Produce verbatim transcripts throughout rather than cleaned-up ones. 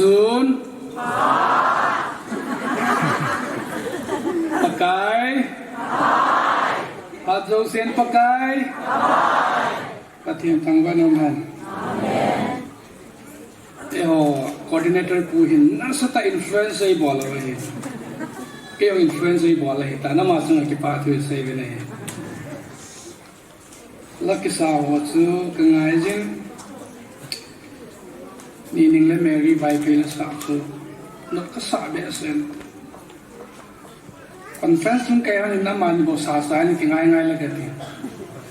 Tun. Pakai. Phat jousen Pakai. Pathen thangvah in umhen. Eiho coordinator pu hin nasatah influence eibol ahi. Kei jong influence eibol ahitan, ama chunga kipathu isei uvin ahi. La kisa ho chu kangai jin. Nining le Mary Vaiphei la sa chu, nop kasah behseh in. Conference chung kei hon in amani bou sasa in kingai ngai le kati.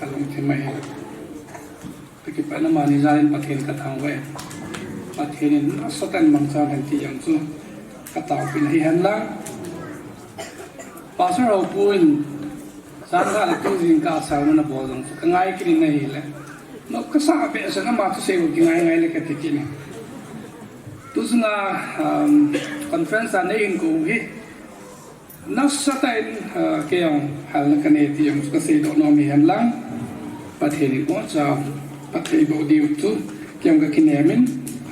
Kalungthim ahi. Kakipah in amani jal in Pathen kathangvah e. Pathen in nasatah in mangchan hen ti jong chu kataopina hihen lang. Pastor Haopu in jan khat le tun jingkah a sermon abol jong chu kangai kit in ahile, nop kasah behseh in ama thusei u kingai ngai le kati kit in. Tuchunga, um, conference a neihin kou hi nasatah in, uh, kei jong halna kanei ti jong chu kaseidoh nom hihen lang. Pathen in iboncha phatthei boh diu chu kei jong kakinem in,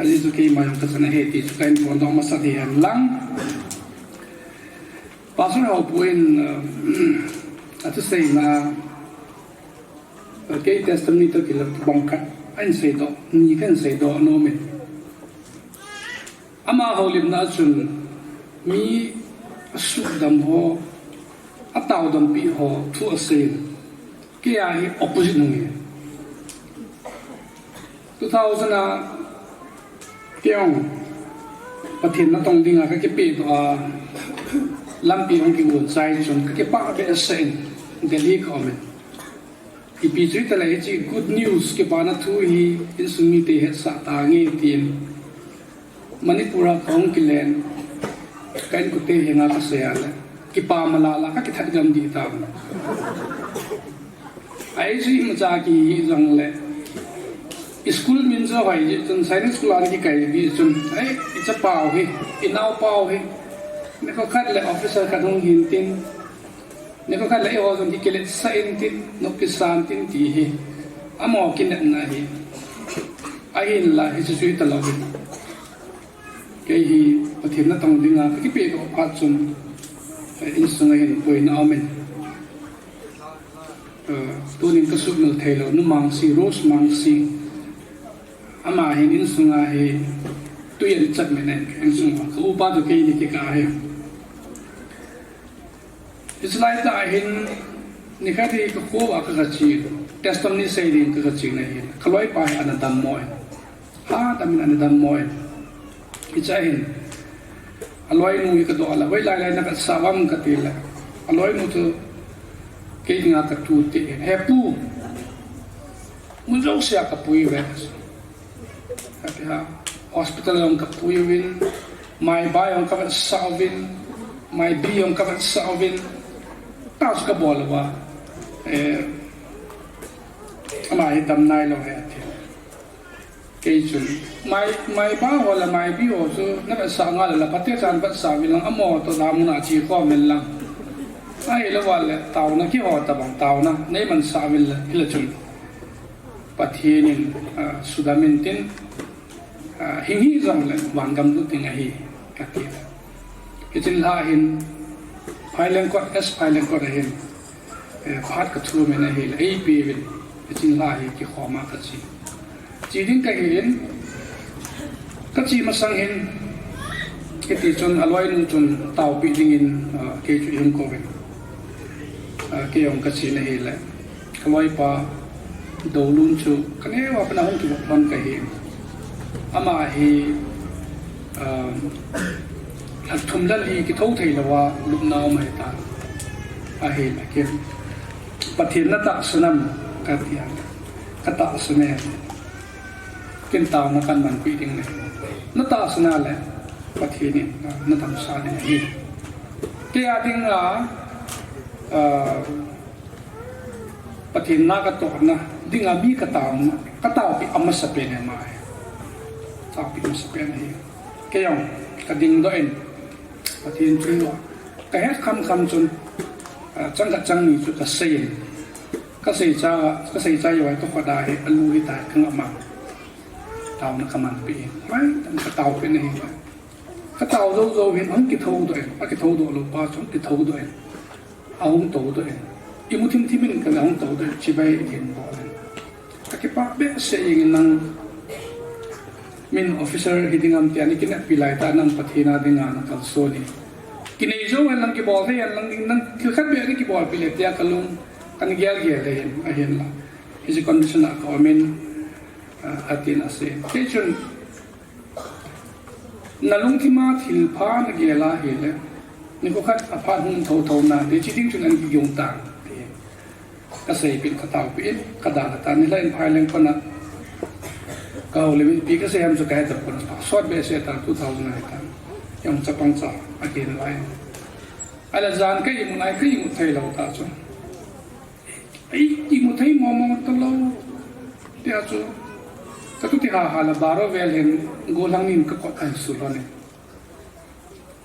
ajeh chu keima jong kachan ahi ti chu kahin phondoh masat hihen lang. Pastor Haopu in, uh, athuseina, uh, kei testimony toh kilou bang khat ahin seidoh, ni kahin seidoh nom in. Ama houlimna a chun mi asukdam ho, ataodampi ho thu asei in. Kei a hi opposite hung hi. Two thousand a kei jong Pathen natong dinga kakipehdoh a, lampi hung kigon chai chun kakipah behseh in Delhi ka um in. Ipi chu hitaleh hiche good news kipana thu hi insung mite hetsah tange tin Manipur a kahung kilen, ka inkote henga kasei a le, kipa malala kakithat gam dih tauvin. Ahi chu imacha kihi jongle, school min chu hoi jeh chun, Sainik School a kikai jeh chun, ai, ichapau hi, inaopau hi, nikho khat le officer khat hung hin tin, nikho khat le eiho jong kikiletsah in tin, nop kisan tin ti hi, amaho kinepna ahi. Ahinla hiche chu hitalou in. Kei hi Pathen natong dinga kakipehdoh phat chun, eh, insunga hin boina aumin. Eh, tunin kasuhmil theilou, Nu Mangsi, Rose Mangsi. Ama hin insunga hi tui ahin chat min in, insunga. Ka upa toh keini kikah ahi. Hiche laitah hin, nikhat hi kakho a kagache, testimony sei ding kagache na hin, kaloipa hi ana dammo in. Hadam in ana dammo in. Hichea hin, aloinu hi kadoh a le, hoilai lai navetsah uvem kati le, aloinu chu kei dinga katute in. He pu, mun jousea kapui uve. Kati a, hospital jong kapui uvin, maiba jong kavetsah uvin, maibi jong kavetsah uvin, tah chu kabol uva, eh, ama hi dam nailou ahi ati. Kei chun, mai, maiba ho le maibi ho chu navetsah ngal le, phatechan vetsah uvin lang, amaho toh damun a che khom uvin lang. Ahilou le, taona keiho tabang, taona neimansah uvin le, hile chun Pathen in, ah, sudam intin, ah, hing hijongle vangam lut ding ahi, kati. Hiche lha hin, Phailengkot, S Phailengkot a hin, eh, phat kathum in ahile, eipeuvin, hiche lha hi kikhom a kache. Che ding kahin, kache masang hin, hiti chun aloinu chun taopeh dingin, ah, kei chu eihung kouvin. Ah, kei jong kache na hile, kaloipa Doulun chu kaneo a pat a hung kivop lhon kahi. Ama hi, ah, lha thum lha li kithou theilouva lupna um ahitan. Ahile ken, Pathen natahsan am kati a, katahsan e. Ken taona kahin manpeh ding ahi. Natahsan a le Pathen in nadamsah ding ahi. Keia dinga, ah, Pathen na katohna dinga mi kataona, kataopeh amasapen ahi. Taopeh amasapen ahi. Kei jong kadingdoh in, Pathen thu kahet khamkham chun, ah, chang khat chang ni chu kasei in. Kasei cha, kasei cha jouva kakhut a hi alu hitai kangam a. Taona kamanpeh in. Mai, tam kataopeh na hi. Ka tao jou jou hin ahung kithou doh in, a kithou doh lou pa chu ahung kithou doh in, ahung tou doh in. I mu thim thim in ka le ahung tou doh in, chibai in bol in. Ka kipah behseh jeng in nang min officer hi ding ham tia na kineppi lai ta nang Pathen a dinga na kalson hi. Kinei jou hen lang kibol thei hen lang ding nang thil khat beh na kibol pi le tia ka lung kan gel gel le hin ahin la. Hiche condition a ka um in, ah, atin asei. Kei chun Na lungthim a thil pha na gel a hile, nikho khat a phat hung thou thou nante, chi ding chun an kigong tan, ti. Ka seipeh in, ka taopeh in, ka dalha tan, nilhah in phai leng kona. Ka houlim in ipi ka sei ham chu ka he tapon, sot behseh tan, two thousand ahi tan. Jong chapang cha, a kei nalai. Ahile jan ka imut nai, ka imut thei lou ta chu. Ei, imut thei mong mong talou. Tia chu, ka tu ti ha ha la baro vel hin, gollhang nin ka kot kahin sul lhon in.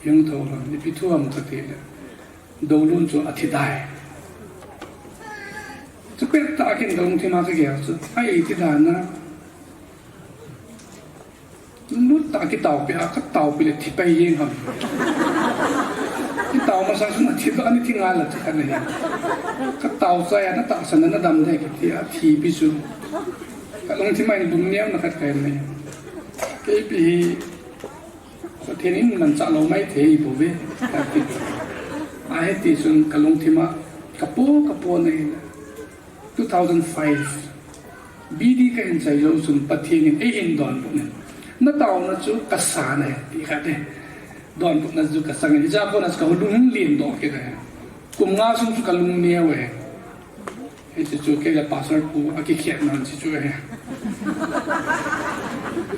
Hung thou lhon, ipi thu ham ka ti le. Doulun chu athi tai. Chu pet tah a kin doulun thim a ka gel chu. Ai, ti dan a. Lut tah a kitaopeh a, ka taopeh le thi pai jeng ham. Kitao masang chun athi doh, ani thi ngal a thi khat ahi. Ka tao chai a, na tahsan a na dam de kiti a, thi pi chu. Ka lungthim a hin lung neo na khat ka hin nei. Kei ipi hi, Pathen in manchah lou mai thei bou ve. Ka ti. Ahi ti chun ka lungthim a, ka po, ka po na hin. Two thousand five, B D ka hin chai jou chun Pathen in eihin donbut in. Na taona chu ka sa na he, ti khat e. Donbutna chu ka chang in. Hijeh a kona chu ka lung lin doh kit e. Kum nga sung chu ka lung neo e. Hiche chu kei le Pastor pu a kikhet nan chu chu e.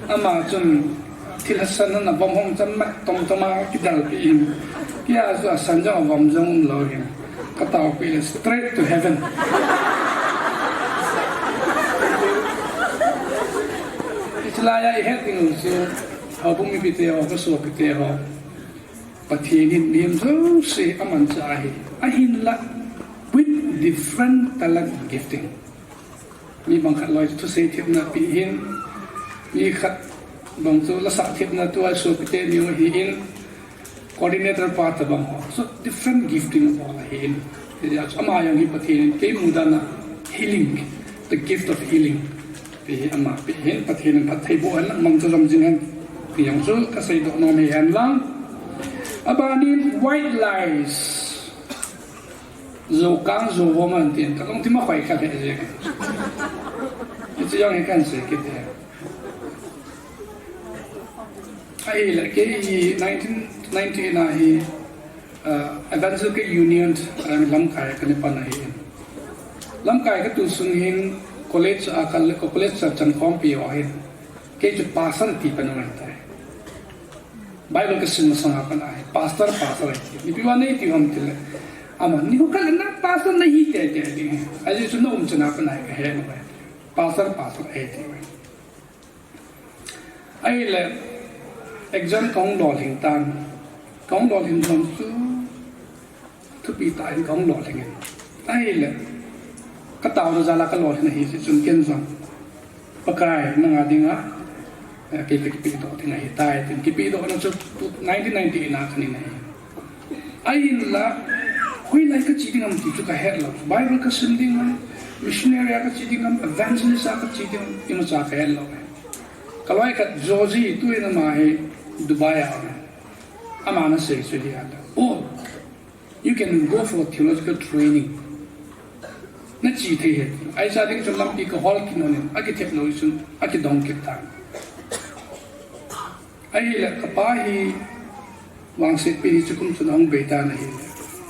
Ama chun Thil hasan na vom hong cham ma tom tom a kidal pi in. Kia chu asan jong avom jong um lou hin. Ka taopeh le straight to heaven. Hiche lai a i het ding u chu, houbung mipite ho, ka sopite ho. Pathen in mihem jouse amanchah ahi. Ahinla, with different talent and gifting. Mi bang khat loi thusei thepna pe hin, mi khat bang chu lasah thepna tua sopite neo ahin, coordinator pa tabang ho. So different gifting abol ahin. Hijeh a chu ama jong hi Pathen in kei mudan a healing, the gift of healing. Ti hi ama pe hin Pathen in phatthei boh hen lang, mangcha jom jing hen. Ti jong chu ka seidoh nom ahi hen lang. Abanin white lies. Jou kang jou vom an tin, ka lungthim a khoi kha lheh jeng. Hiche jong hi kahin sei kit e. Ahile, kei hi nineteen ninety-eight a hi, ah, Evangelical Union, ah, lamkai a kana pan ahi. Lamkai katu sung hin college a kal, college a chan khompi ho hin. Kei chu pastor ti pan u ahitai. Bible kasim masang a pat ahi, pastor, pastor ahi. Ipi vang nei ti ham tile. Ama, nikho khat le na pastor nahi tei tei ding. Ajeh chu na umchan a pat ahi kahe lou ahi. Pastor, pastor ahi ti. Ahile, exam kahung lolhing tan. Kahung lolhing tan chu, Thupi tah in kahung lolhing in. Ahile, ka taona jal a ka lolhin ahi jeh chun ken jong, Pakai, nanga dinga, eh, kei ka kipedoh ding ahitai, tin kipedohna chu nineteen ninety-eight a kahin nei ahi. Ahinla, hoilai kache ding ham ti chu kahet lou. Bible kasim ding ham, missionary a kache ding ham, evangelist a kache ding ham, imacha kahet lou. Ka loi khat Georgie, tuin ama hi Dubai a um. Ama ana sei chu hi a. Oh, You can go for theological training. Na che thei ahi. Ahi cha ding chun lampi ka hol kit lhon in, akithep lou chun, akidong kit tan. Ahile, ka pa hi vangsetpi hi chu kum chun ahung bei tan ahi.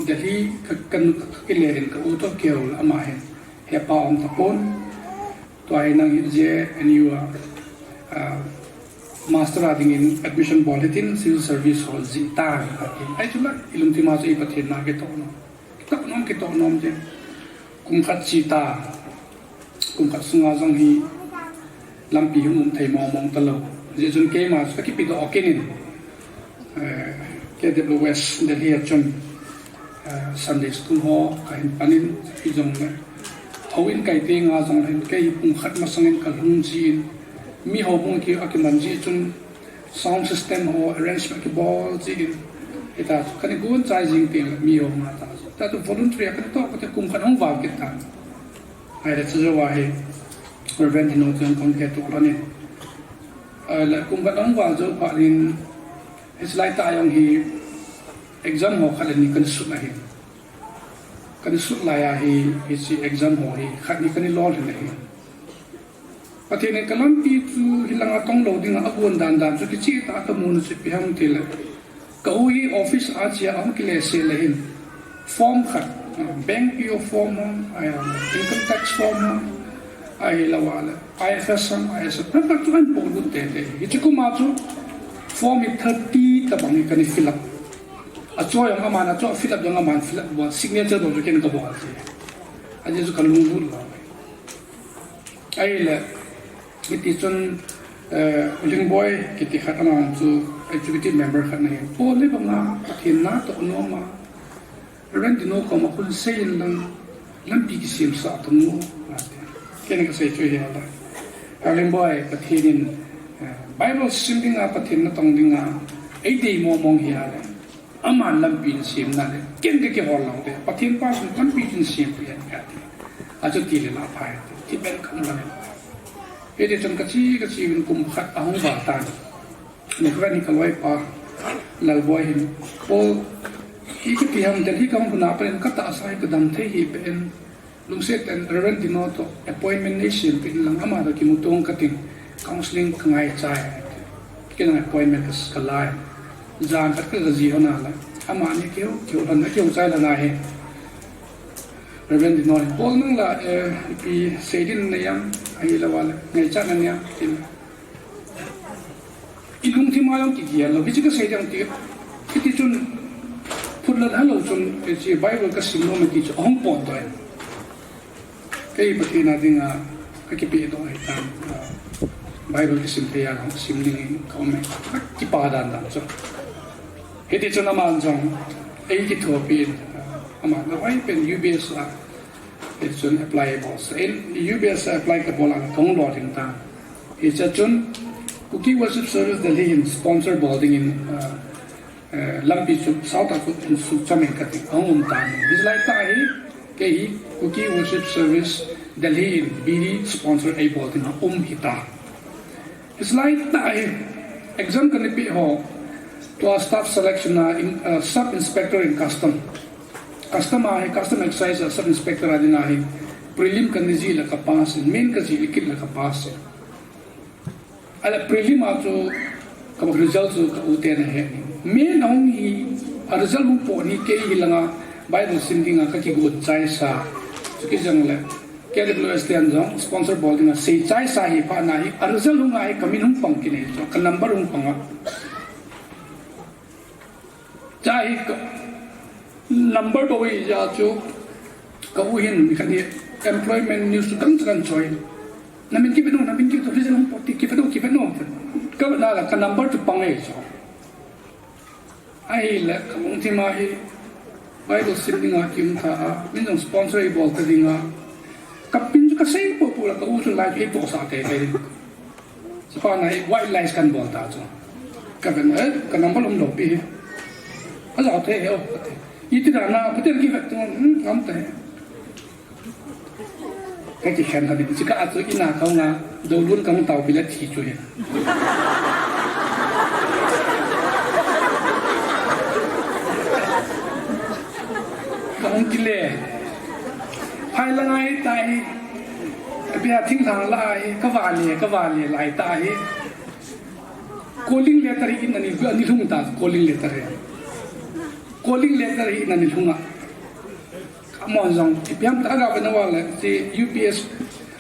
Delhi ka, ka, ka kile in ka u toh kihou le ama hin. Hepa um tapon. Tua hi nang hi J N U a, ah, master a dingin admission bol hitin civil service ho jih tan atin. Ahi chula, i lungthim a chu i Pathen na kitoh nom. Kitoh nom, kitoh nom tin. Kum khat che ta. Kum khat sunga jong hi lampi hung um thei mong mong talou. Hijeh chun keima chu ka kipedoh kit in. Eh, K W S Delhi a chun, eh, Sunday school ho kahin pan in, hijongle houin kai tenga jong hin kei hi pung khat masang in kalhung jin, mi houbung ki, akiman jeh chun, Sound system ho arrangement kibol jin. Hita chu kana gon chai jing teng le mi ho nga ta chu. Tatu voluntary kana to kate kum khat hung val kit tan. Ahile chujou a hi Reverend Dino chun contact to lhonin. Ahile kum khat hung val jou phat in, hiche lai tah jong hi exam ho khat le ni kana sut ahi. Kana sut lai a hi, hiche exam ho hi khat ni kana lolhin ahi. Pathen in kalampi chu hilanga tong lou dinga agon dan dan chu kicheh tah a kamu chu ipi ham tile, ka u hi office a chea ahung kile sel le hin, form khat, bank P O form ho, income tax form ho, ahilou le I F S ham, I S S ham, khat khat chu ahin polut tete. Hiche kum a chu form hi thirty tabang hi kana fill up. Acho jong aman, acho fill up jong aman fill up bol, signature bol chu ken kabol. Ajeh chu kalunglut lou. Ahile, hiti chun, eh, Lingboi kiti khat, ama chu executive member khat ahi. Pu, le banga Pathen natoh nom a, Reverend Dino koma khun seiyin lang, lampi kisemsah tang u, ati. Ken kasei chu hi ala. Lingboi, Pathen in, eh, Bible sim dinga, Pathen natong dinga eidei mong mong hi ale, aman lampi in sem nale, ken kakihol lou te, Pathen pa chun lampi chun sempeh hen kati. Achuti le la phai, ti ben kam lang. Hiti chun kache, kache uvin kum khat ahung val tan. Nikhat hi kaloipa Lalboi hin, Pu, ipi ti ham, Delhi kahung lhun a pat in katahsa hi kadam thei hih beh in, lungset tah in Reverend Dino toh appointment neisempeh in lang, ama toh kimuto kating, counseling kangai chai. Ken appointment ka, kala in. Jan khat ka, kaji lhon a le, amani kihou, kihou lhon a, kihou chai lhon a hi Reverend Dino hin, Pu, nang la, eh, ipi sei din nei am, ahilou le ngaichat nanei am, tin. Ilungthim a jong kigel lou, hiche kasei ding ti, hiti chun, phutlat helou chun, hiche Bible kasim nom e ti chu ahung potdoh in. Kei Pathen a dinga kakipehdoh ahitan, ah, Bible kisim thei a hung sim dingin kaum e, kakipa dan dan chu. Hiti chun aman jong eikithopi in, ah, aman ahoipen U B S a, hichun apply bol sah in, U B S a apply kabol a kahung lolhin tan. Hichea chun Kuki Worship Service Delhi in sponsor bol dingin, ah, eh, lampi chu South a chu in sucham in kati, ahung um tan. Hiche lai tah hi, kei hi Kuki Worship Service Delhi in B D sponsor eibol dinga um hita. Hiche lai tah hi, exam kana pe ho, tua staff selection a in, uh, Sub Inspector in Custom. Custom a hi, Custom Excise a Sub Inspector a dinga hi, prelim kana jih le kapass in, main kajih le kit le kapass in. Ahile prelim a chu ka result chu ka u ten ahe. Main ahung hi, a result hung pot hi kei hilanga Bible sim dinga kakigon chaisa. Chuti jong le, K W S ten jong sponsor bol dinga sei chaisa hi phat na hi, a result hung a hi kamin hung pang kit e chu, ka number hung pang a. Chua hi ka number bou hi ja chu, ka u hin nikhat hi employment news chu dang chu kan choi. Namin kivet nom, namin kivet nom, result hung pot ti kivet nom, kivet nom. Ka na la ka number chu pang e chu. Ahile, kalungthim a hi, Bible sim dinga kium tha a, min jong sponsor eibol ta dinga. Kapin chu kasei popo la, ka u chun lai chu eipohsah teitei ding. Chuphat na hi white lies kan bol ta chu. Kaven, eh, ka number um lou pi hi. Ajao thei e o, kati. Iti dan a, Pathen kivet tu, hmm, ngam tei. Kakikhen kha ding, chukah a chu ina kahung a, doulun kahung taopi le thi chu hi. Kahung kile. Phai lang ahi tai. Abia thinglhang la ahi, kavale, kavale lai ta ahi. Calling letter hi in ani, ani lhung ta, calling letter hi. Calling letter hi in ani lhung a. Amahon jong, ipi ham tia gavet uva le, hiche U P S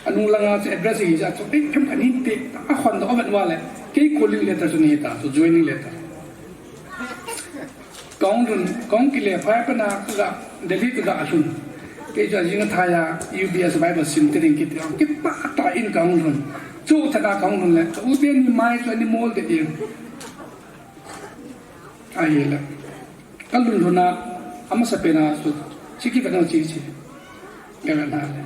anung langa hiche address hi ja chu, eh, ipi ham kani ti, akhondoh vet uva le, kei calling letter chu nahi ta, chu joining letter. Kahung lhun, kahung kile phai pat na kaga, Delhi kaga lhun. Kei chu ajing athai a, U P S Bible sim te ding kiti, kipah tah in kahung lhun. Chu tah a kahung lhun le, ka u teni mai chu ani mol te ding. Ahile. Kalhun lhun a, amasapen a chu, hiche kivet nom hiche, hiche. Kavet na le.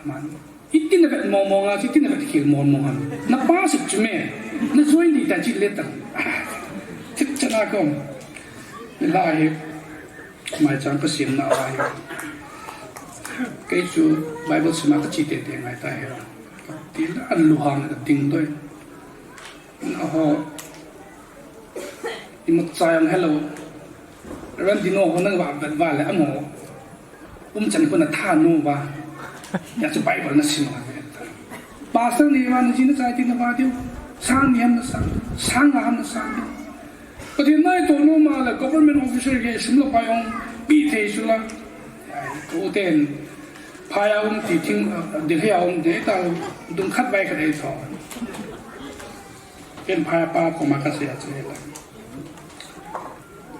Aman. Iti navet mong mong a, iti navet khel mong mong ham. Na pass chu me. Na join di ta chi le ta. Thip chana kom. Ni la hi. Mai chang ka sim na ai. Kei chu Bible sima ka chi te te ngai ta hi. Ti la an lu hang ka ding doi. Na ho. Imut chayang hello. Ran dino ho nang va vet va le amo. Um chan ko na tha no va. Ya chu Bible na sim va. Pastor ni va na ji na chai ti na va diu. Sang ni ham na sang. Sang nga ham na sang diu. Pathen nai to no ma le government officer ke sum la pa yong pi thei su la. Ko ten. Pha ya um ti thing, Delhi ya um de ta dum khat vai khat ai tho. Ken pha pa ko ma ka se ya che la.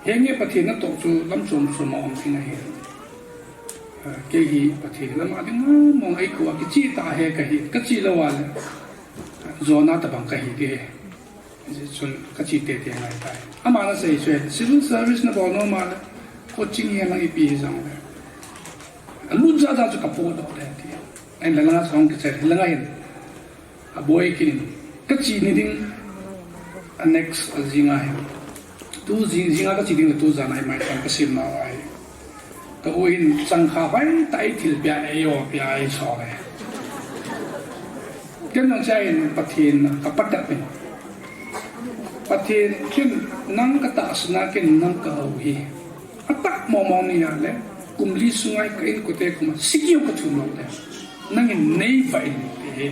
Henge Pathen na to chu lam chom chom ma um thing ahi. Kei hi Pathen lam a ding mo ai ko a ki chi ta he ka hi. Ka chi lo wa le. Jona ta bang ka hi de. Chun ka chi te te ngai tai. Ama na sei chu civil service na bol no ma le. Coaching hi na ipi hi jang le. A lut ja ja chu ka po do de ti. Ai la na song ki che la ngai. A boi kin ka chi ni ding a next a jinga hi. Tu jing jinga ka chi ding tu jan ai mai tan ka sim na ai. Ka u in chang kha vai tai thil pia e yo pia e so le. Ken nang cha in Pathen ka patat ni. Pathen kin nang ka ta sna kin nang ka hau hi. A ta mo mo ni ya le. Kum li sungai ka in ko te kuma siki ka thum lo le. Nang in nei va in te.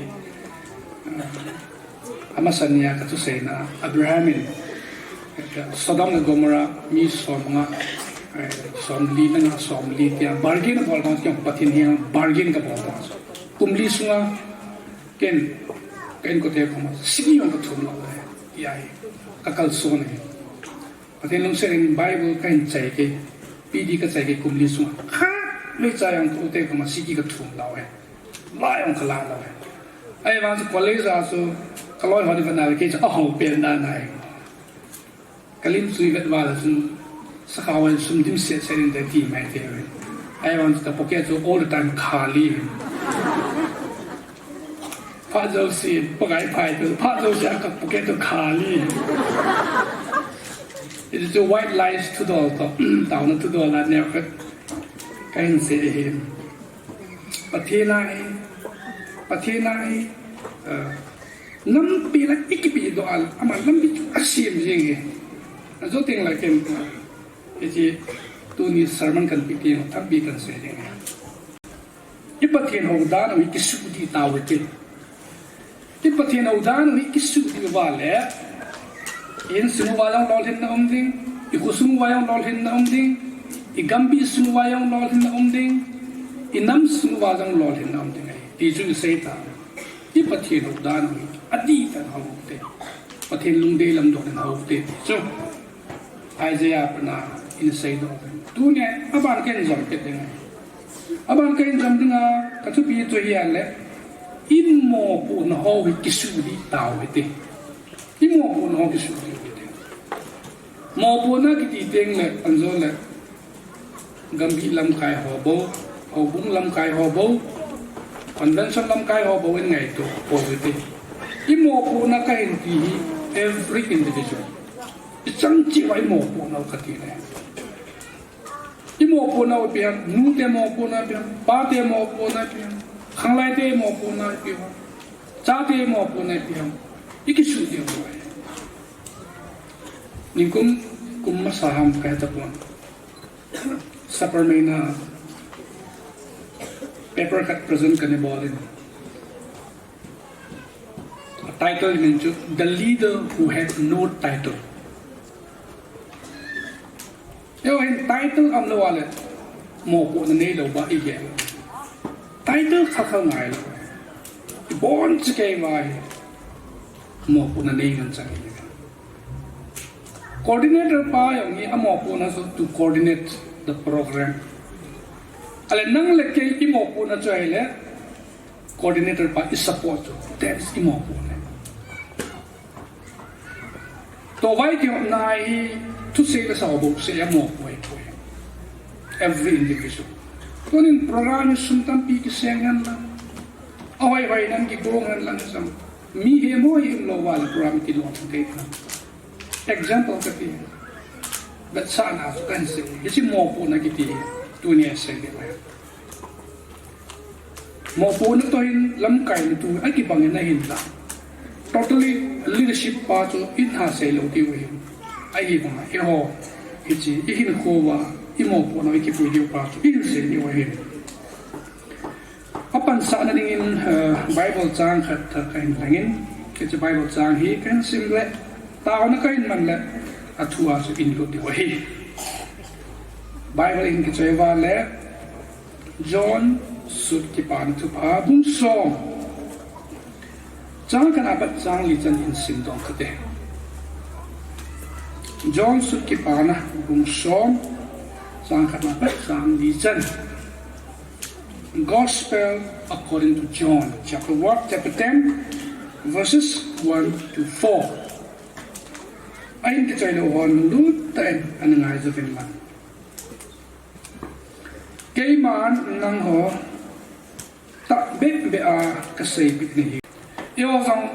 Ama sania ka thusei na Abraham in Sodom le Gomorrah mi som nga, eh, som li na nga som li tia bargain ka bol ta, Pathen hiang bargain ka bol ta. Kum li sunga ken, ken ko te ko ma, siki yong ka thum lo le, ya hi, ka kal so ne. Pathen lungset in Bible ka hin chai ke, P D ka chai ke kum li sunga. Kha, me chai ang ko te ko ma, siki ka thum lo e. Lai ang ka la lo e. Ai vang chu college a chu ka loi ho ni va na ke chu a ho pen da nai. Ka lim sui vet va la chu sa kha wa sum dim se se in da ti mai te. Ai vang chu ka pocket chu all the time khali. Pha jo si, pa gai phai tu, pha jo si ka pocket tu khali. It is the white lies to do to, down to do la ne ka. Ka hin se hin. Pathen a hi, Pathen a hi, eh, nampi la ikipi do al, ama nampi chu a sim jing hi. A jo teng la ken, eh, iti tuni sermon kan pi teng, tampi kan se jing hi. I Pathen hou dan u hi kisu di tau hi. I Pathen hou dan u hi kisu di va le, i in sung uva jong lolhinna um ding, i kho sung uva jong lolhinna um ding, i gambi sung uva jong lolhinna um ding, i nam sung uva jong lolhinna um ding ahi. Ti chu i sei ta. I Pathen hou dan u hi, a di tan hou te. Pathen lungdei lam don in hou te. Chu. Isaiah pana in sei do. Tunia, aban ken jom ke ding. Aban ken jom dinga, ka thupi chu hi a le. I mopohna hou hi kisu di tau hi te. I mopohna hou kisu di hi te. Mopohna kiti teng le, anjo le. Gambi lamkai ho bou, houbung lamkai ho bou. Convention lamkai ho bou in ngaito, ho hi te. I mopohna ka hin ti hi every individual. I chang cheh uva i mopohna u ka ti le. I mopohna u ipi ham, nu te mopohna ipi ham, pa te mopohna ipi ham, khanglai te mopohna ipi ham, cha te mopohna ipi ham, i kisu diu ahi. Nikum, kum masa ham ka he tapon. Supper meina paper khat present ka ne bol in. A title min chu The Leader Who Had No Title. Eiho hin title um lou a le, mopohna nei lou ba i gel. Title kha kha ngai lou. I bon chi kei vai. Mopohna nei ngan chang i. Coordinator pa jong hi a mopohna chu to coordinate the program. Ale nang le kei i mopohna chu ahile coordinator pa i support chu. That is i mopohna. Tua vai kihopna hi thusei le sao bouseh a mopoh ahipoi. Every individual. Tunin program hi sum tampi kiseng hen lang. Ahoi hoi nan kigong hen lang jong. Mi hi mo hi lo wa le program ti lo te. Example ka ti. Vetsahna chu kan sei. Hiche mopohna kiti. Tunia sei le. Mopohna toh hin lamkaina tu akibang in ahin la. Totally leadership pa chu in ha sei lo ti u hin. Ahivang a eiho. Hiche i hinkho uva i mopohna i kipui diu pa chu in sei diu ahin. Apansahna dingin, eh, Bible chang khat, eh, kahin langin, hiche Bible chang hi kahin sim le, taona kahin man le, athua chu in lut diu ahi. Bible in kichoi uva le, John sut Kipana Thupha bung som. Chang khatna apat chang li chan hin sim dong kate. John sut Kipana bung som. Chang khatna apat chang li chan. Gospel according to John, chapter one, chapter ten, verses one to four. Ahin kichoi lou hon lunglut tah in ana ngai jouvin lang. Keiman nangho tahbeh beh a kaseipeh nahi. Eiho jong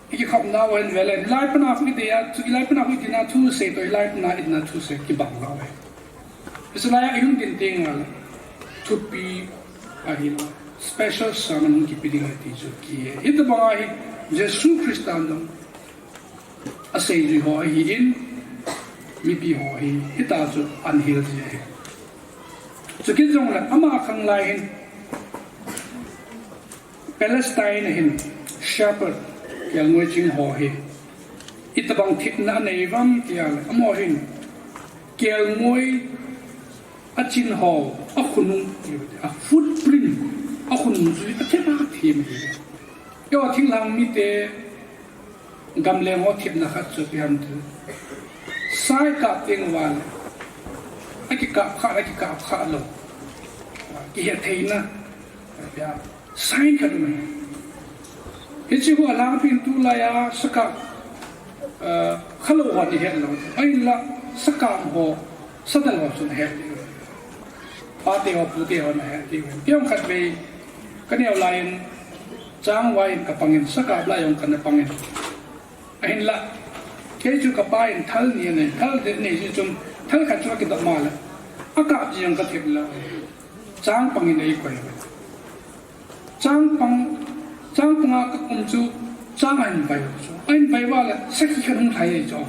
i kikhopna uva hin vele, hilai pana khu i dei a, chu hilai pana khu i dei na thu sei toh, hilai pana i dei na thu sei kibang lou e. Hiche lai a i hung ding teng le, thupi ahilou, special sermon hung kipe ding ahi ti chu kihe. Hitobang a hi Jesu Christa in jong aseijui ho ahin, mipi ho hi, hitia chu ahin hil ji ahi. Chukit jongle, ama khanglai hin, Palestine a hin shepherd, kelngoi ching ho hi itobang thepna anei uvam tia le, amaho hin kelngoi achin ho, akhonung, a footprint, akhonung chu athep a them hi. Eiho thinglhang mite, gamleng ho thepna khat chu ipi ham tile, sa i kap teng uva le, akikap kha, akikap kha lou, kihe theina, sign khat um ahi. Hiche khu alangpin tulai a sakap, eh, khalou hon ihet lou. Ahinla sakap ho, sadal ho chun ahet diu. Pate ho, pute ho nahet diu. Keiho khatvei kaneo lai in, chang vai in kapang in, sakap lai jong kana pang in. Ahinla, kei chu kapa in thal ni anei, thal ni ji chun, thal khat chu akidop ma le, akap ji jong kathep lou. Chang pang in eikoi. Chang pang, chang panga ka um chu, chang ahin vai chu. Ahin vai uva le, sakhi khat hung lhai ahi chu.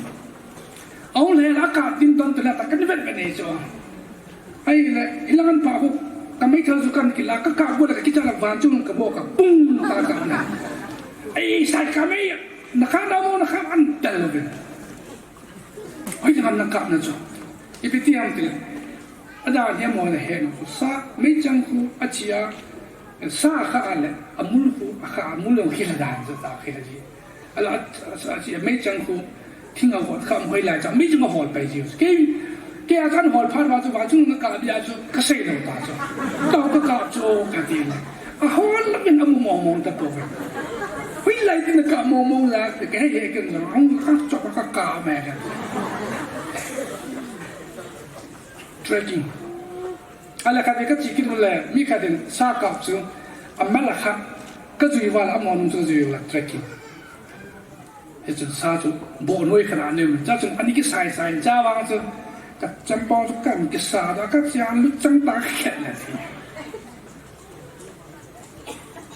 Ahung lhai le, akap ding don tile, ta kana vet vet ahi chu. Ahile, hilang an pa khu, ka meithal chu kana kila, kakap got le, kakichat le, van chung kabol ka, pung, kakap na. Ei, sai ka mei, nakap na mo, nakap an tel lou ve. Hoilang ham nakap na chu. Ipi ti ham tile. Adan hi amaho nahet nau chu. Sa, meichang khu achi a, sa akha a le, amul khu akha, amul jong khel dan chu ta khel ji. Ala, a, a, achi a meichang khu, thing ahol kha, hoilai cha, meichang ahol pai ji. Kei, kei a kana hol phat uva chu, van chung nakap dia chu, kasei lou ta chu. Ka, kakap chu, kati le. Ahol la in amu mong mong ta pouve. Hoilai tin nakap mong mong la, kahe he ken jong, hung ka chok kakap me ken. Trekking. Ala khat kachi kit le, mi khat in sa kap chu, amal a kha, kajui uva le, amon chu kajui uva le, trekking. Hichun sa chu, boh noi khat a neo, cha chun ani kisai sai, cha vang chu, ka champong chu kan kisa da, kachi a lut chang ta khet le thi.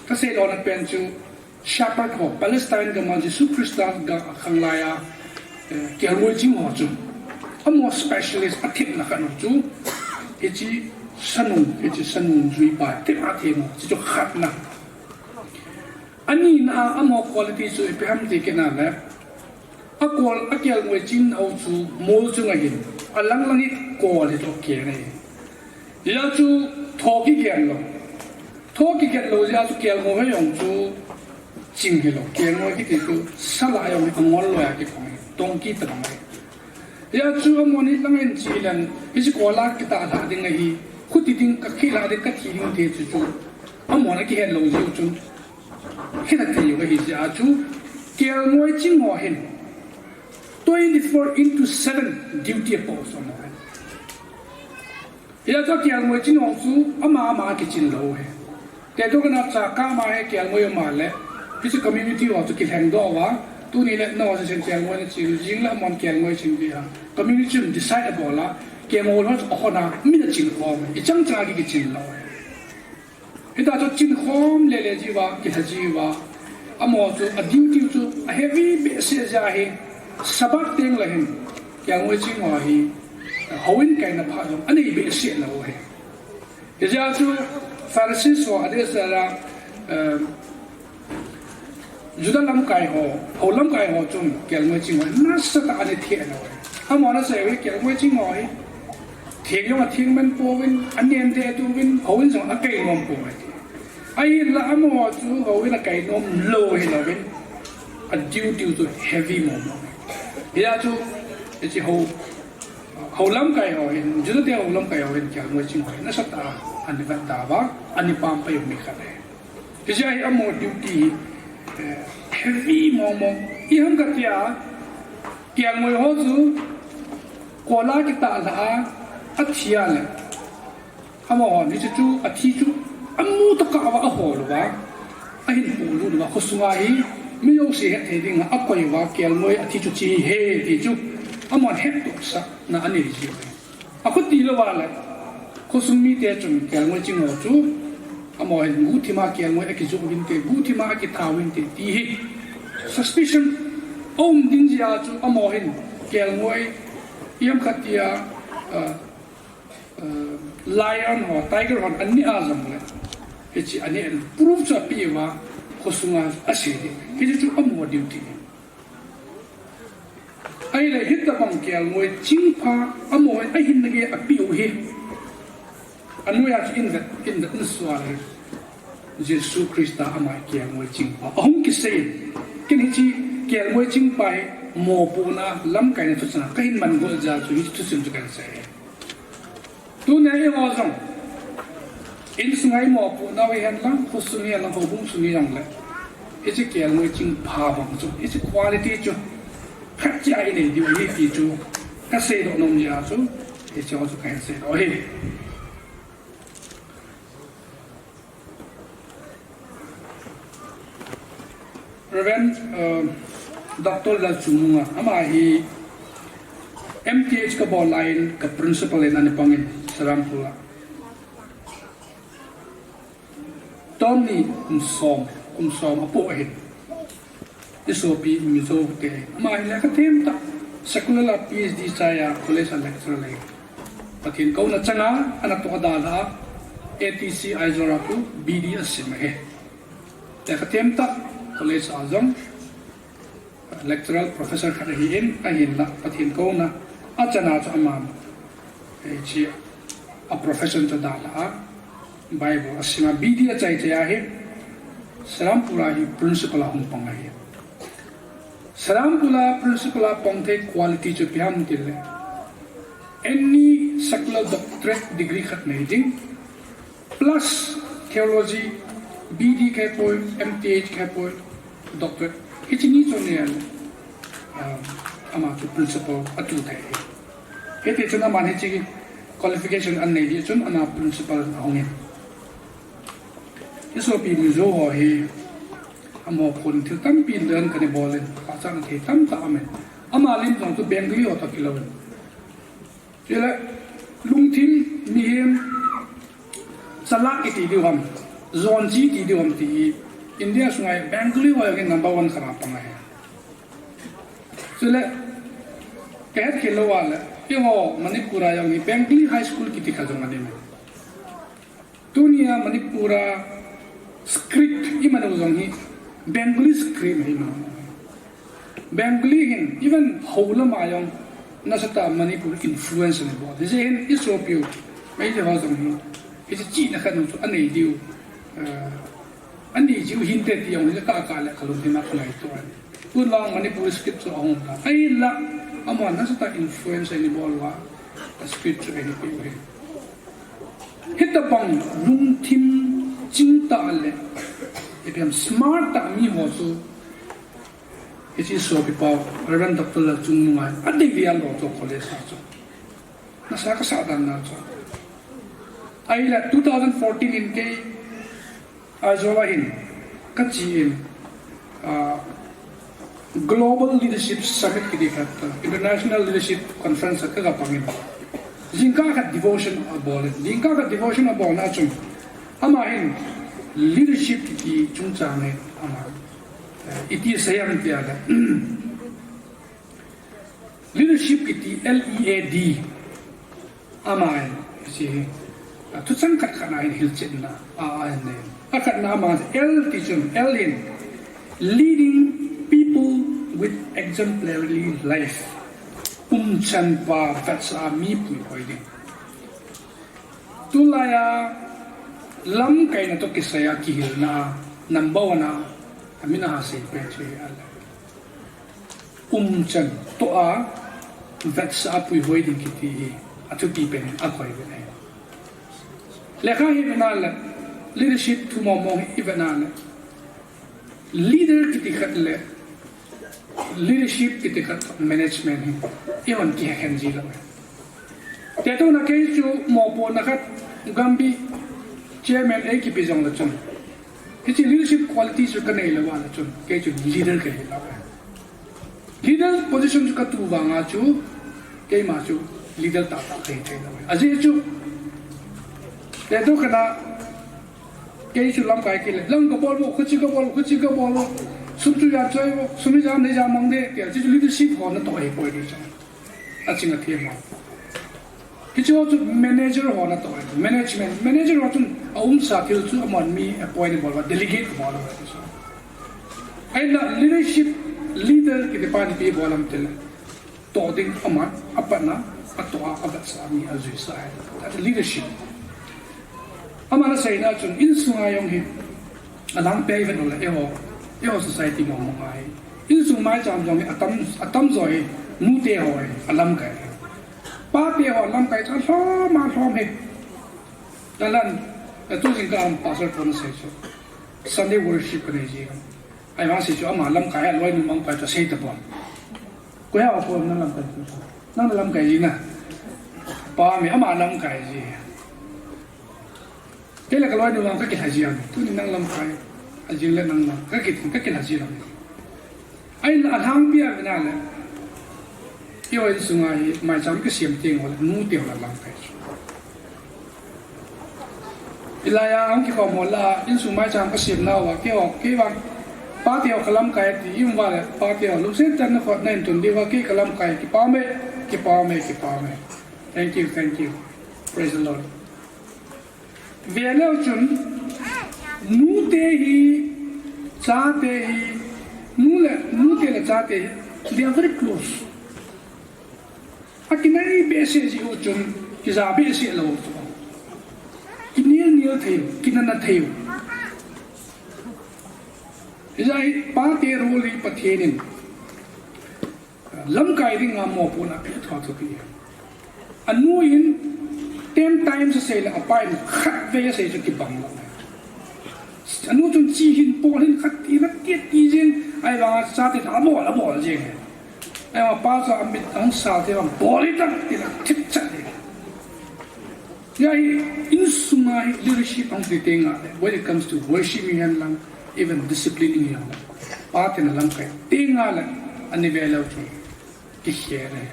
Kasei lona pen chu, shepherd ho, Palestine gam a Jesu Christa ga khanglai a, eh, kelngoi ching ho chu. Amaho specialist athepna khat chu. Hiche sanung, hiche sanung jui pa, thep a them ho, hiche chu khatna. Anina a amaho quality chu ipi ham ti kit na le. Akol, akelngoi ching ho chu mol chunga hin, alang lang hi kol hi toh keng ahi. Hia chu tho kigen lou. Tho kigen lou jeh a chu kelngoi ho jong chu ching hilou. Kelngoi kiti chu sala jong hi angol loi a kipang hi. Tong kitobang ahi. Hia chu amon hi lang in chi leng, hiche kol a kitah lhah ding ahi. Khuti ding kakhel lhah ding kathi ding ti chu chu. Amon akihet lou jeh u chun. Hina thei u ahi jeh a chu, kelngoi ching ho hin, twenty-four into seven duty apoh u chu amaho hin. Hia chu kelngoi ching ho chu, ama ama kichin lou hi. Te to kana cha kama hi kelngoi ama le, Hiche community ho chu kilhengdoh uva, tuni le nangho chu Sengkelngoi nachin, jing le amahon Kelngoi ching ding ahi. Community chun decide abol a, Kelngoi ho chu ahon a, min achin khom, ichang chang a kichin lou. Hitia chu chin khom le le jiuva, kilha jiuva, amaho chu a duty chu a heavy behseh jeh ahi, Sabbath teng le hin, Kelngoi ching ho hi, houin kaina phat jong anei behseh lou ahi. Hijeh a chu Pharisees ho adeh sela, eh, Juda lamkai ho, hou lamkai ho chun Kelngoi ching ho nasatah a ana theh lou. Amaho ana sei uve, Kelngoi ching ho hi theng jong atheng man pouvin, anen deh uvin, houin jong akai nom pouve ati. Ahinla amaho chu houin akai nom lou hilouvin, a duty chu heavy mong mong. Hijeh a chu, hiche hou, hou lamkai ho hin, Juda te hou lamkai ho hin Kelngoi ching ho hi nasatah a ana vetda uva, ana pampai u mi khat ahi. Hijeh a hi amaho duty hi, eh, heavy mong mong. Ijeh ham katia, Kelngoi ho chu, kol a kitah lha a, athi a le, amahon hiche chu, athi chu, amu tokah uva ahol uva, ahin polut uva, khosunga hi, mi jouse hetthei dinga akoi uva, Kelngoi athi chu hiche hi ahi ti chu, amahon hettohsahna anei jiu ahi. Akhuti louva le, khosung mite chun Kelngoi ching ho chu, amaho hin guhthima Kelngoi akijoh uvinte, guhthima akitha uvinte, ti hi suspicion aum ding jeh a chu, amaho hin Kelngoi, ijeh ham katia, ah, ah, lion ho, tiger hon aneh a jongle, hiche aneh in proof chu apeh uva, khosunga asei ding. Hiche chu amaho duty. Ahile hitobang Kelngoi chingpha, amaho ahinna gei apeh u hi, anoiya chu invet, invet in sual hi, Jesu Christa ama Kelngoi chingpha ahung kisei in. Ken hiche Kelngoi chingpha hi mopohna, lamkaina thuchena kahin man got jeh a chu hiche thusim chu kahin sei. Tunia eiho jong, insunga imopohnau hihen lang, khosung hihen lang, houbung sung hijongle, hiche Kelngoi chingpha bang chu, hiche quality chu phatcheh a inei diu ahi ti chu kaseidoh nom jeh a chu, hicheho chu kahin seidoh ahi. Reverend, uh, Doctor Lalchungnunga, ama hi M T H kabol laiyin ka principal in ana pangin, Serampore a. Term ni kum som, kum som apoh ahin. Isopi Mizo te, ama hi lekha themtah, secular a P H D chaiya, college a lecturer ahi. Pathen kouna changa, ana toh dalha a, A T C Aizawl a khu B D asim ahi. Lekha themtah, college a jong, lecturer, professor khat ahin, ahinla, Pathen kouna achana chu aman, hiche a profession chu dalha a, Bible asima, B D achai chai ahi, Serampore a hi principal a hung pang ahi. Serampore a principal a pang thei quality chu ipi ham itile, any secular doctorate degree khat nei ding, plus theology, B D kahipoi, M T H kahipoi, doctorate. Hiche ni chu anei a, um, ama chu principal atu thei ahi. Hiti chun aman hiche qualification anei jeh chun ana principal ahungin. Isopi Mizo ho hi, amaho khun thil tampi learn kana bolin, pachatna thei tamtah aumin. Ama lim jong chu Bengali ho toh kilouvin. Chule, lungthim, mihem, chalak iti diu ham, jonji iti diu ham ti hi, India sunga hi Bengali ho jong hi number one khat a pang ahi. Chule, kahet khel louva le, eiho Manipur a jong hi Bengali High School kiti khat jong ana um e. Tunia Manipur a script imanu jong hi Bengali script hi imanu. Bengali hin even hou lama jong nasatah Manipur influence ana bol. Hijeh hin isopiu Meitei ho jong hi, hiche chihna khat chu anei diu, eh, anei jiu hinte ti jong hi ka, ka le kalungthim a kangaito ahi. Tun vang Manipur script chu ahung um tan. Ahinla, amahon nasatah influence ana bol uva, script chu ana peh u ahi. Hitobang lungthim chingtah le, ipi ham smart tah miho chu, hiche isopipa, Reverend Doctor Lalchungnunga, adei dia lo chu college a chu. Nasa kasah dan na chu. Ahile two thousand fourteen in kei, Aizawl a hin, kache in, Ah, Global Leadership Summit kiti khat, ah, International Leadership Conference khat ka pangin. Jingkah khat devotion abol in. Jingkah khat devotion abolna chun. Ama hin leadership kiti chungchang hin ama, eh, iti seiyem tia le. Leadership kiti L E A D. Ama hin, hiche hi, a, thuchang khat khat na hin hilchetna, a, a, hin nei. Akhatna ama L ti chun, L hin, leading people with exemplary life. Umchan pa vetsah a mi puihoi ding. Tulai a lamkaina toh kisai a kihilna a, number one a, amin a ha sei pen chu hi a le. Umchan toh a vetsah a puihoi ding kiti hi athupi pen in akoi ve ahi. Lekha hi vena le, leadership thu mong mong hi vena le, leader kiti khat le, leadership kiti khat management hi, eihon kikhen ji lou. Tetona kei chu mopohna khat, Gambih chairman ei kipe jong le chun. Hiche leadership quality chu ka nei lou a le chun, kei chu leader ka hi lou. Leader position chu ka tu vang a chu, keima chu leader tahtah ka hi thei lou. Ajeh chu, teto kana, kei chu lamkai kile, lam ka bol vo, khuchi ka bol, khuchi ka bol vo, sum chu jan choi vo, sum ijat ham nei jat mang de, tia chu leadership ho natoh ahi poi di chu. Aching athem ho. Hiche ho chu manager ho natoh ahi, management. Manager ho chun aumsa thil chu aman mi appoint abol uva, delegate abol uva ti chu. Ahinla leadership, leader kiti pa ipi bol ham tile, toh ding aman, apatna, atoh a, avetsah a mi ajuisah ahi. That is leadership. Aman aseina chun insunga jong hi, alang pen vet uleh, eiho, eiho society mong mong a hi. Insung maicham jong hi, atam, atamjo hi, nute ho hi, alamkai hi. Pate ho alamkai chu alhom, alhom hi. Alan, atu jingkah a pastor pon asei chu, Sunday worship kanei ji. Ahivang sei chu ama lamkai a, loinu mangpai chu asei tapon. Koiya o ko nang lamkai ji. Nang lamkai ji na. Pa mi ama lamkai ji. Kei le ka loinu vang kakilha ji am. Tuni nang lamkai. Ajing le nang lam. Kaki, kakilha ji lam. Ahinla alhangpi a vena le. Eiho insunga hi maicham kisem teng ho le, nute ho la lamkai chu. Hilai a, ahung kikhom ho lah a, insung maicham kasemna uva, keiho, kei vang, pate ho kalamkai ti, i um uva le, pate ho, lungset tah in nakhut nahin tun diu va, kei kalamkai, kipah e, kipah e, kipah e. Thank you, thank you. Praise the Lord. Ve leu chun, nute hi, chate hi, nu le, nute le chate hi, they are very close. Akinai behseh jeh u chun, kija behseh lou chu. Kinel nel thei u, kinana thei u. Hijeh a hi pate role hi Pathen in lamkai dinga mopohna apeh thu chu api. Anu in ten times asei le apa in khatvei asei chu kibang lou. Anu chun chi hin, pol hin, khat ti, na ti, ti jeng, ahivang a chate abol, abol jeng. Ahivang a pa chu amit ahung sal thei vang, bol hitah, ti na thip chat jeng. Hijeh a hi, insunga hi leadership ahung ti teng le, when it comes to worship hi hen lang, even discipline hi hen lang, pate na lamkai teng le, ani ve leu chu, kikhel e.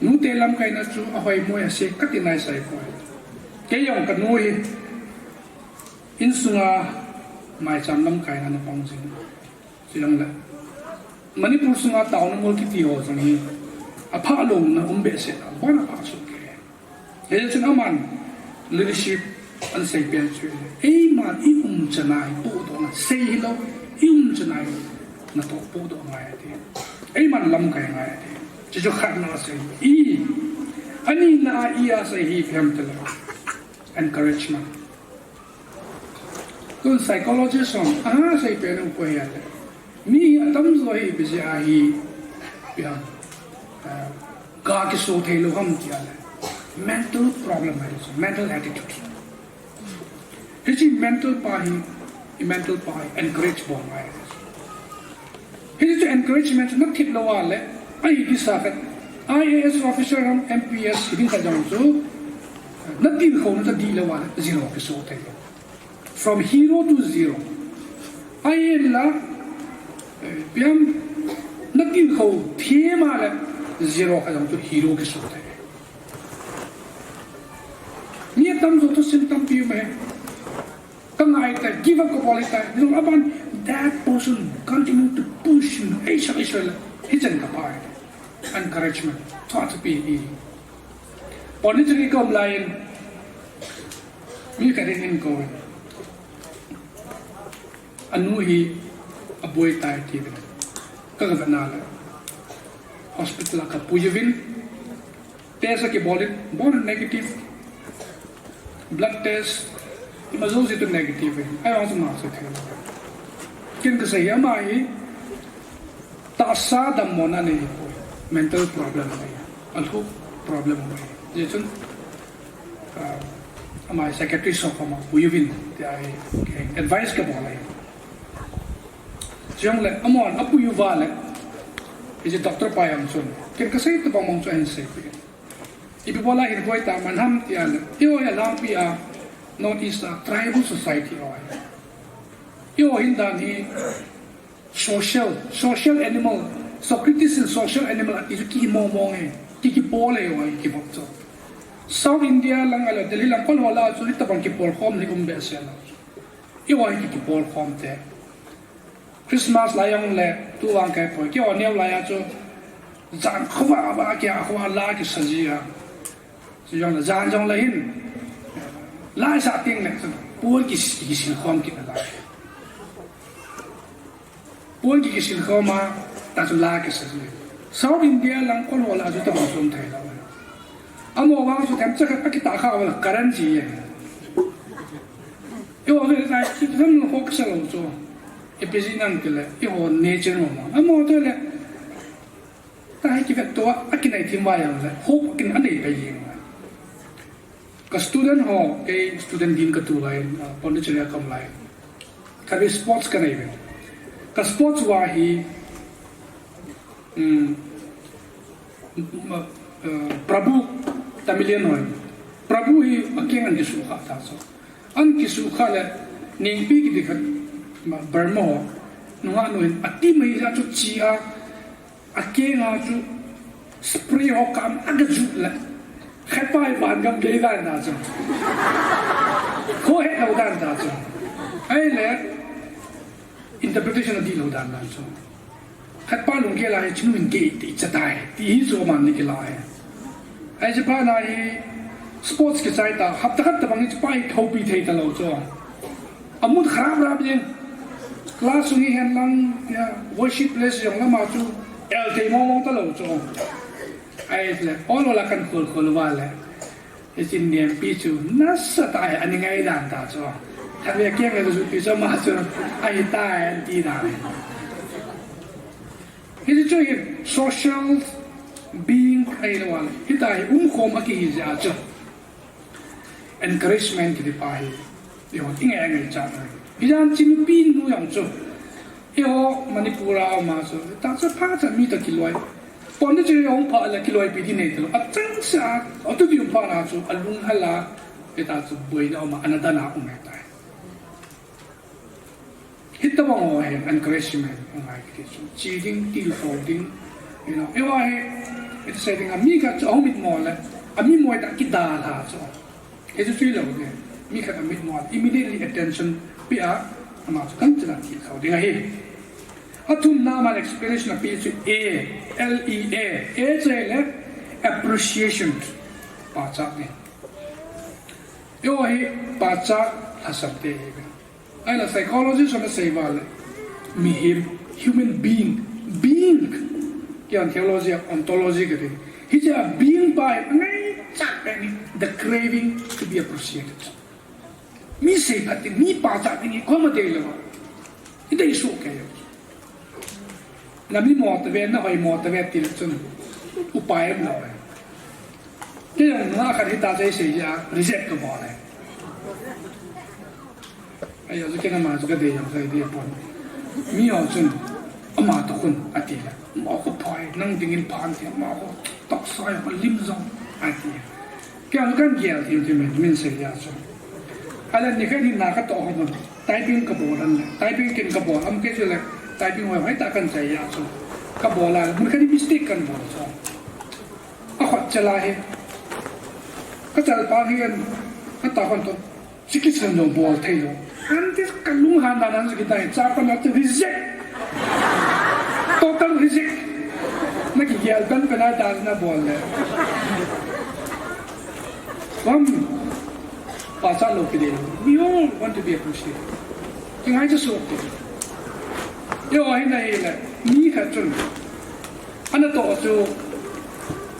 Nute lamkaina chu ahoimo ase kati nai sai poi. Kei jong kanu hi insunga maicham lamkaina ana pang jing. Chuleh Manipur sunga taona mol kiti ho jong hi apha louna um behseh a, abon a apha soh kei. Hijeh chun aman leadership ana sei pen chu, eiman i umchan a hi pohdohna sei hilou, i umchan a hi natoh pohdoh ngai ati. Eiman lamkai ngai ati. Chuchu khatna asei. I, anina a i asei hi ipi ham itile, encouragement. Tun psychologist hon asei pen u koi ham itile, mi atamjo hi ipi jeh a hi, ipi ham, ah, ga kiso thei lou ham ti a le, mental problem ahi, mental attitude. Hiche mental pa hi, i mental pa hi encourage bol ngai. Hiche chu encouragement chu nathip lou a le, ahi disa khat, I A S officer ham M P S hiding khat jong chu, natilkhouna chu dih lou a le, zero kiso thei. From hero to zero. Ahinla, eh, piam, natilkhou thim a le, zero kha jong chu hero kisu thei. Mi atamjo chu sin tampi um e. Ka ngai tai, give up ka bol tai. Jong aban, that person continue to push me. Ei, sa, ei, sa, la. Hichan ka pai. Encouragement. Thua thupi hi. Pondicherry ka um lai in, mi khat in eikou in. Anu hi aboi tai ati uvin. Ka, ka vetna le, hospital a ka pui uvin. Test akibol in, bol in negative. Blood test, ima jouse chu negative in. Ahivang chu ama chu thei lou. Ken kasei hi ama hi tahsa dammona nei hipoi. Mental problem nei. Alhu problem nei. Hijeh chun, ah, ama hi psychiatrist ho koma pui uvin, tia hi, okay, advice kabol ahi. Chujongle, amahon apui uva le, hiche doctor pa jong chun, ken kasei tobang mong chu ahin seipeh in. Ipi bola hin boi ta man ham tia le, eiho hi alangpi a, North East a, tribal society ho ahi. Eiho hin dan hi, social, social animal, Socrates in social animal ati chu kimo mong e, ki, kipol e eiho hi kivop chu. South India lang ahilou, Delhi lang kol ho lah a chu, hitobang kipolkhom hi um behseh lou. Eiho hi ki, kipolkhom te. Christmas lai jong le, tu vang kahe poi. Keiho neo lai a chu, jan khovah vah a kia, khovah la kisa ji a. Chujongle, jan jongle hin, la isah teng le, chu, pon ki, kisilkhom kit nalai. Pon ki, kisilkhom a, ta chu la kisa ji. South India lang kol ho lah a chu tobang chu um thei lou. Amaho vang chu themcha khat akitah kha uva le current ji e. Eiho ve tai, ki, themcha kho kisa lou chu. Ipi jeh ham itile, eiho nature ho ma. Amaho tile, tahi kivet to a, akinai thim uva jongle, hope akin anei pai jeng uva. Ka student ho, kei student din katu lai, ah, Pondicherry a ka um lai. Khatvei sports kanei uve. Ka sports uva hi, um, um, uh, Prabhu Tamilian ho. Prabhu hi akeng ahin kisukha ta chu. Ahin kisukha le, Nengpi kiti khat, ma, Burma ho. Nungah nu hin, ateam ahi jeh a chu chi a, akeng a chu spray ho kam a aga juh le, khatpa hi van gam gei dan ta chu. Khohet lou dan ta chu. Ahile, interpretation adihlou dan dan chu. Khatpa lunggel a hi chinu in gei ti cha tai, ti hi chu aman ana kila e. Ahi, hiche pa na hi sports kichai ta, hapta khat tobang hi hiche pa hi thoupi thei talou chu. A mood kharap rap jeng. Class sung hi hen lang, ya, worship place jong lama chu el thei mong mong talou chu. Ahile, ol ol a kahin khol khol uva le. Hiche Nengpi chu nasatah a ana ngai dan ta chu. Khatvei akeng a chu pi chu ama chu ahitai ati dan. Hiche chu hi social being ahilou le, hitia hi umkhom a kihi jeh a chu. Encouragement kiti pa hi, eiho, ingai ngai cha na. Hijan chi nupi nu jong chu, eiho Manipur a um a chu, ta chu phacha mi toh kiloi. Pondicherry a hung phat le kiloipi di nei talou. Achangseh a, atu di um phat na chu, alunghel a, hitia chu boina um a, ana dan a um ahitai. Hitobang ho hi encouragement angai kiti chu. Chi ding, tilkhou ding. You know, eiho hi, iti sei ding a mi khat chu ahung mitmo le, amimo tah kidalha chu. Hichu chu hilou ding. Mi khat amitmo, immediately attention peh a, ama chu kanchila tilkhou ding ahi. Athumna ama explanation apeh chu A, L E A. A chu ahile appreciation. Pachat ding. Eiho hi pachat lhasam te hi. Ahile psychologist hon asei uva le, mihem, human being, being, keiho theology a ontology kati. Hiche a being pa hi angaichat pen hi, the craving to be appreciated. Mi seiphat ding, mi pachat ding hi koima deilou a. Idei soh kei u. Namimo tave, nahoimo tave tile chun upai umlou e. Kei jong nungah khat hitia chu eisei jeh a reject kabol e. Ajeh chu ken ama chu kadei jong chu kadei pon. Miho chun ama toh khun atile, ama khu phai, nang dingin pha inte, ama khu toksa jong, alim jong ati. Kei jong chu kahin gel thim thim e, min sei jeh a chu. Ahile nikhat hin na katoh hon. Typing kabol an le, typing kin kabol am kei chu le, typing hoi hoi ta kan chai ya chu. Kabol a, mun kani mistake kan bol chu. A khot chala hi. Ka chal pa hi an, ka ta kon to. Siki san dong bol thei lo. An ti ka lung han dan an siki dai, cha pa na tu reject. Total reject. Na ki gel dan pe na dan na bol le. Bam. Pachat lou kiti. We all want to be appreciated. Kingai chu suk ti. Yo, hi na hi le. Mi khat chun. Ana toh chu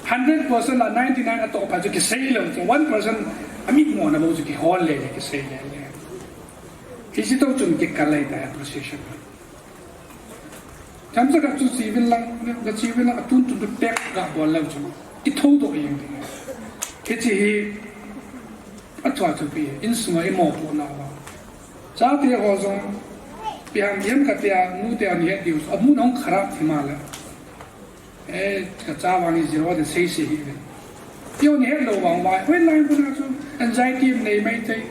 hundred percent la ninety-nine atoh pa chu kisei lou chu. One percent amit mo na bou chu kihol le le kisei le le. Hichi toh chun kikal lai ta appreciation. Chomcha khat chu chi uvin lang, ga chi uvin lang, atun tun tu pek ga bol lou chu. Kitho doh jeng ding. Hichi hi, athua thupi, insunga imopohna uva. Chate ho jong, ipi ham, ipi ham kati a, nute a ni het diu, amun hung kharap thim a le. Eh, ka cha vang hi zero de sei sei hi ve. Keiho ni het lou vang vai. Hoi lai buna chu anxiety nei mai thei.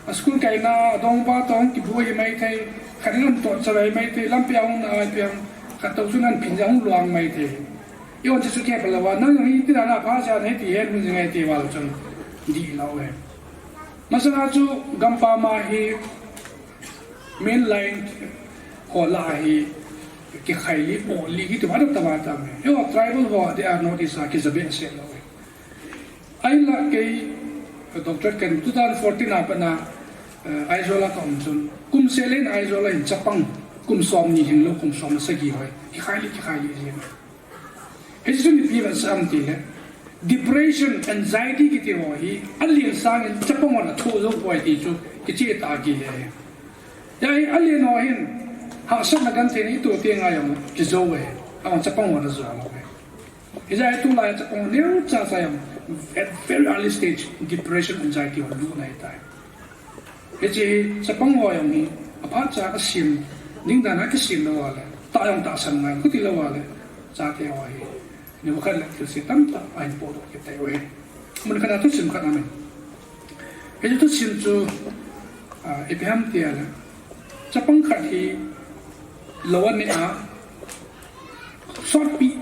A school kaina, adong ba tong kibu hi mai thei. Khat in an toh chavai mai thei. Lampi a hung na ai piang. Khat toh chun an phin ja hung luang mai thei. Keiho chu chu kei pa lou va. Nang hi ti na na pha cha nei ti het mun jing ai ti val chun. Di lou e. Masanga chu gampam a hi main line ho lah a hi kikhai li, mo li, kiti vang ta vang ta me. Yo, tribal ho, they are not is a kizabe se lou. Ahinla kei, doctor ken two thousand fourteen a pat na, eh, Aizawl a ka um chun. Kum seh le in Aizawl a hin chapang, kum som ni hin lou, kum som le sagi hoi. Kikhai li, kikhai li, jin. Hichu ipi vetsah ham ti le, depression, anxiety kiti ho hi, alen sangin chapang hon athoh jou poi ti chu, kicheh tah a kile. Hijeh a hi alen ho hin, hahsatna genthei na itoh teng a jong kijou e, ahung chapang hon ajou lou e. Hijeh a hi tulai chapang neocha cha jong, at very early stage, depression, anxiety ho lut na ahitai. Hiche hi chapang ho jong hi aphat cha asem ding dan a kisem lou a le, tah jong tahsan ngai, khuti lou a le, chate ho hi. Ni khat le thilse tamtah ahin podoh kit tai uve. Mun khat a thusim khat aum in. Hiche thusim chu, ah, ipi ham ti a le, chapang khat hi lou aneh a, sotpi,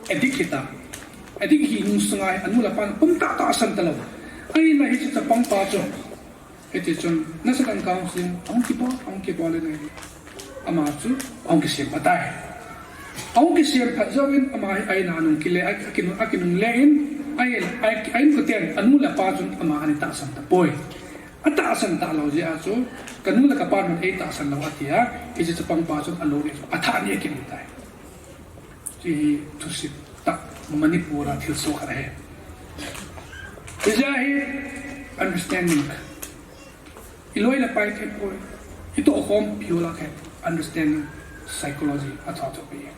addict hita. Addict hi nung sunga hi anu le apan pum tah tahsan talou. Ahinla hiche chapang pa chu Hiti chun, nasatah in counseling, ahung kibol, ahung kibol le nei. Ama chu, ahung kisem phat tai. Ahung kisem phat jouvin, ama hi a in a nung kile, a, akinung, akinung le in, a in, a, a inkoten, anu le apa chun, ama ana tahsan tapoi. Atahsan talou jeh a chu, kanu le kapan eina tahsan lou atia, hiche chapang pa chun alou le, athah ni akinung tai. Hiche hi thusim tah Manipur a thilsoh khat ahi. Hijeh a hi understanding. Iloi le pai thei poi. Itoh khompi u lah a hi understanding psychology athoh thei poi.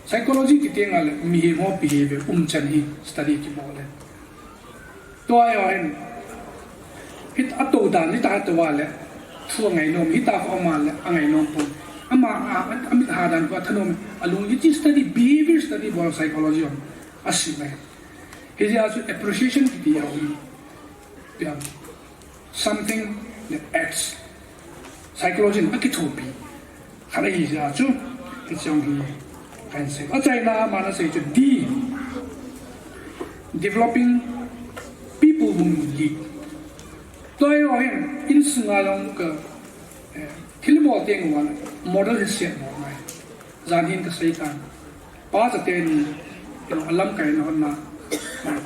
Psychology kiti ngal le mihem ho behavior umchan hi study kibol le. Tua jong hin, hiti a tou dan, hiti a tou a le, thu angai nom, hiti a khu ama le, angai nom pon. Ama, a, a, amit ha dan khu athanom, alung hiti study, behavior study bol psychology jong, asi mai. Hijeh a chu appreciation kiti jong, piang, something that acts. Psychology in akithopi. Khat ahi jeh a chu, hiche jong hi kahin sei. Achaina a aman asei chu D, developing people whom you lead. Tua jong hin, insunga jong ka, eh, thil bol teng uva model hi set bol ngai. Jan hin kasei tan. Pa chate ni, you know, alamkaina hon a,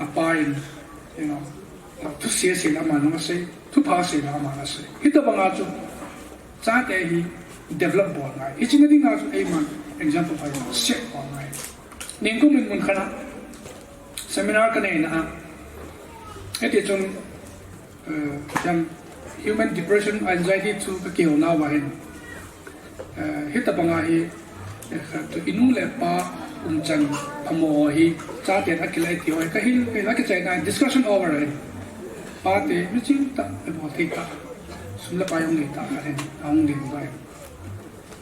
apa in, you know, thusei sei le aman asei, thupha sei le aman asei. Hitabang a chu, chate hi develop bol ngai. Hiche na ding a chu eiman example pa set bol ngai. Ningkum in mun khat a seminar kanei na a. Hiti chun, Eh, jam human depression, anxiety chu kakihou nauva hin. Eh, hitabang a hi, eh, khat chu inu le apa umchan phamo hi, chaten akilai ti ho hi, kahil, kahil akichaina, discussion over hi. Pate, miching tah, abol thei tah. Sum le pai hung nei tah, ahin, ahung ding vai.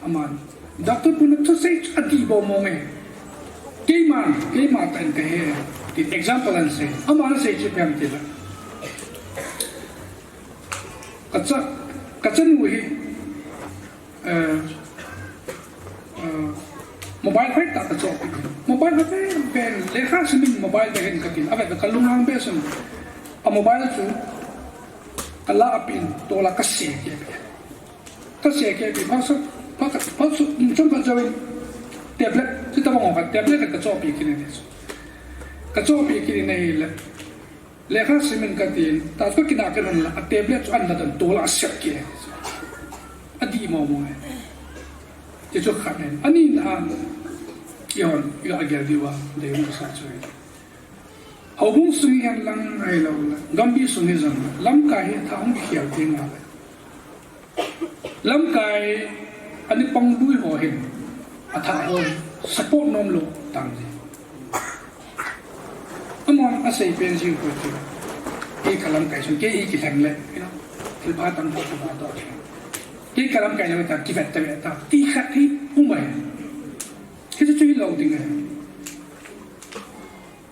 Aman, Doctor Pu na thusei chu adih bou mong e. Keiman, keima tah in kahe, tin example ahin sei. Aman asei chu ipi ham tile. Kacha, Kachanu hi, eh, eh, mobile hoitah kachohpeh. Mobile hoitah pen, lekha simin mobile kahin katin, ave kalunghang behseh in. A mobile chu kala apen, tola kase kei. Kase kei, pha sa, pha ka, pha su, chomkhat jouvin tablet, chuti bang ho khat, tablet kachohpeh kit in. Kachohpeh kit in ahile, lekha simin katin, ta chu kakinah kit in la, a tablet chu an la dan tola asep kit. Adih momo e. Hichu khat ahin. Anina a, eihon, iga gel diuva deiyun kasa chu ahi. Houbung sung hihen lang ahilouleh, gambi sung hijongle, lamkai hi atha hung kikhel teng le, lamkai a nipang lui ho hin atha ho support nomlou tam ji. Amahon asei pen jing poi ti. Kei kalamkai sung, kei hi kilheng le, you know, thilpha tamtah kaga toh. Kei kalamkai lou ta, kivet ta, vet ta, ti khat hi um ahi. Hichu chu hilou ding ahi.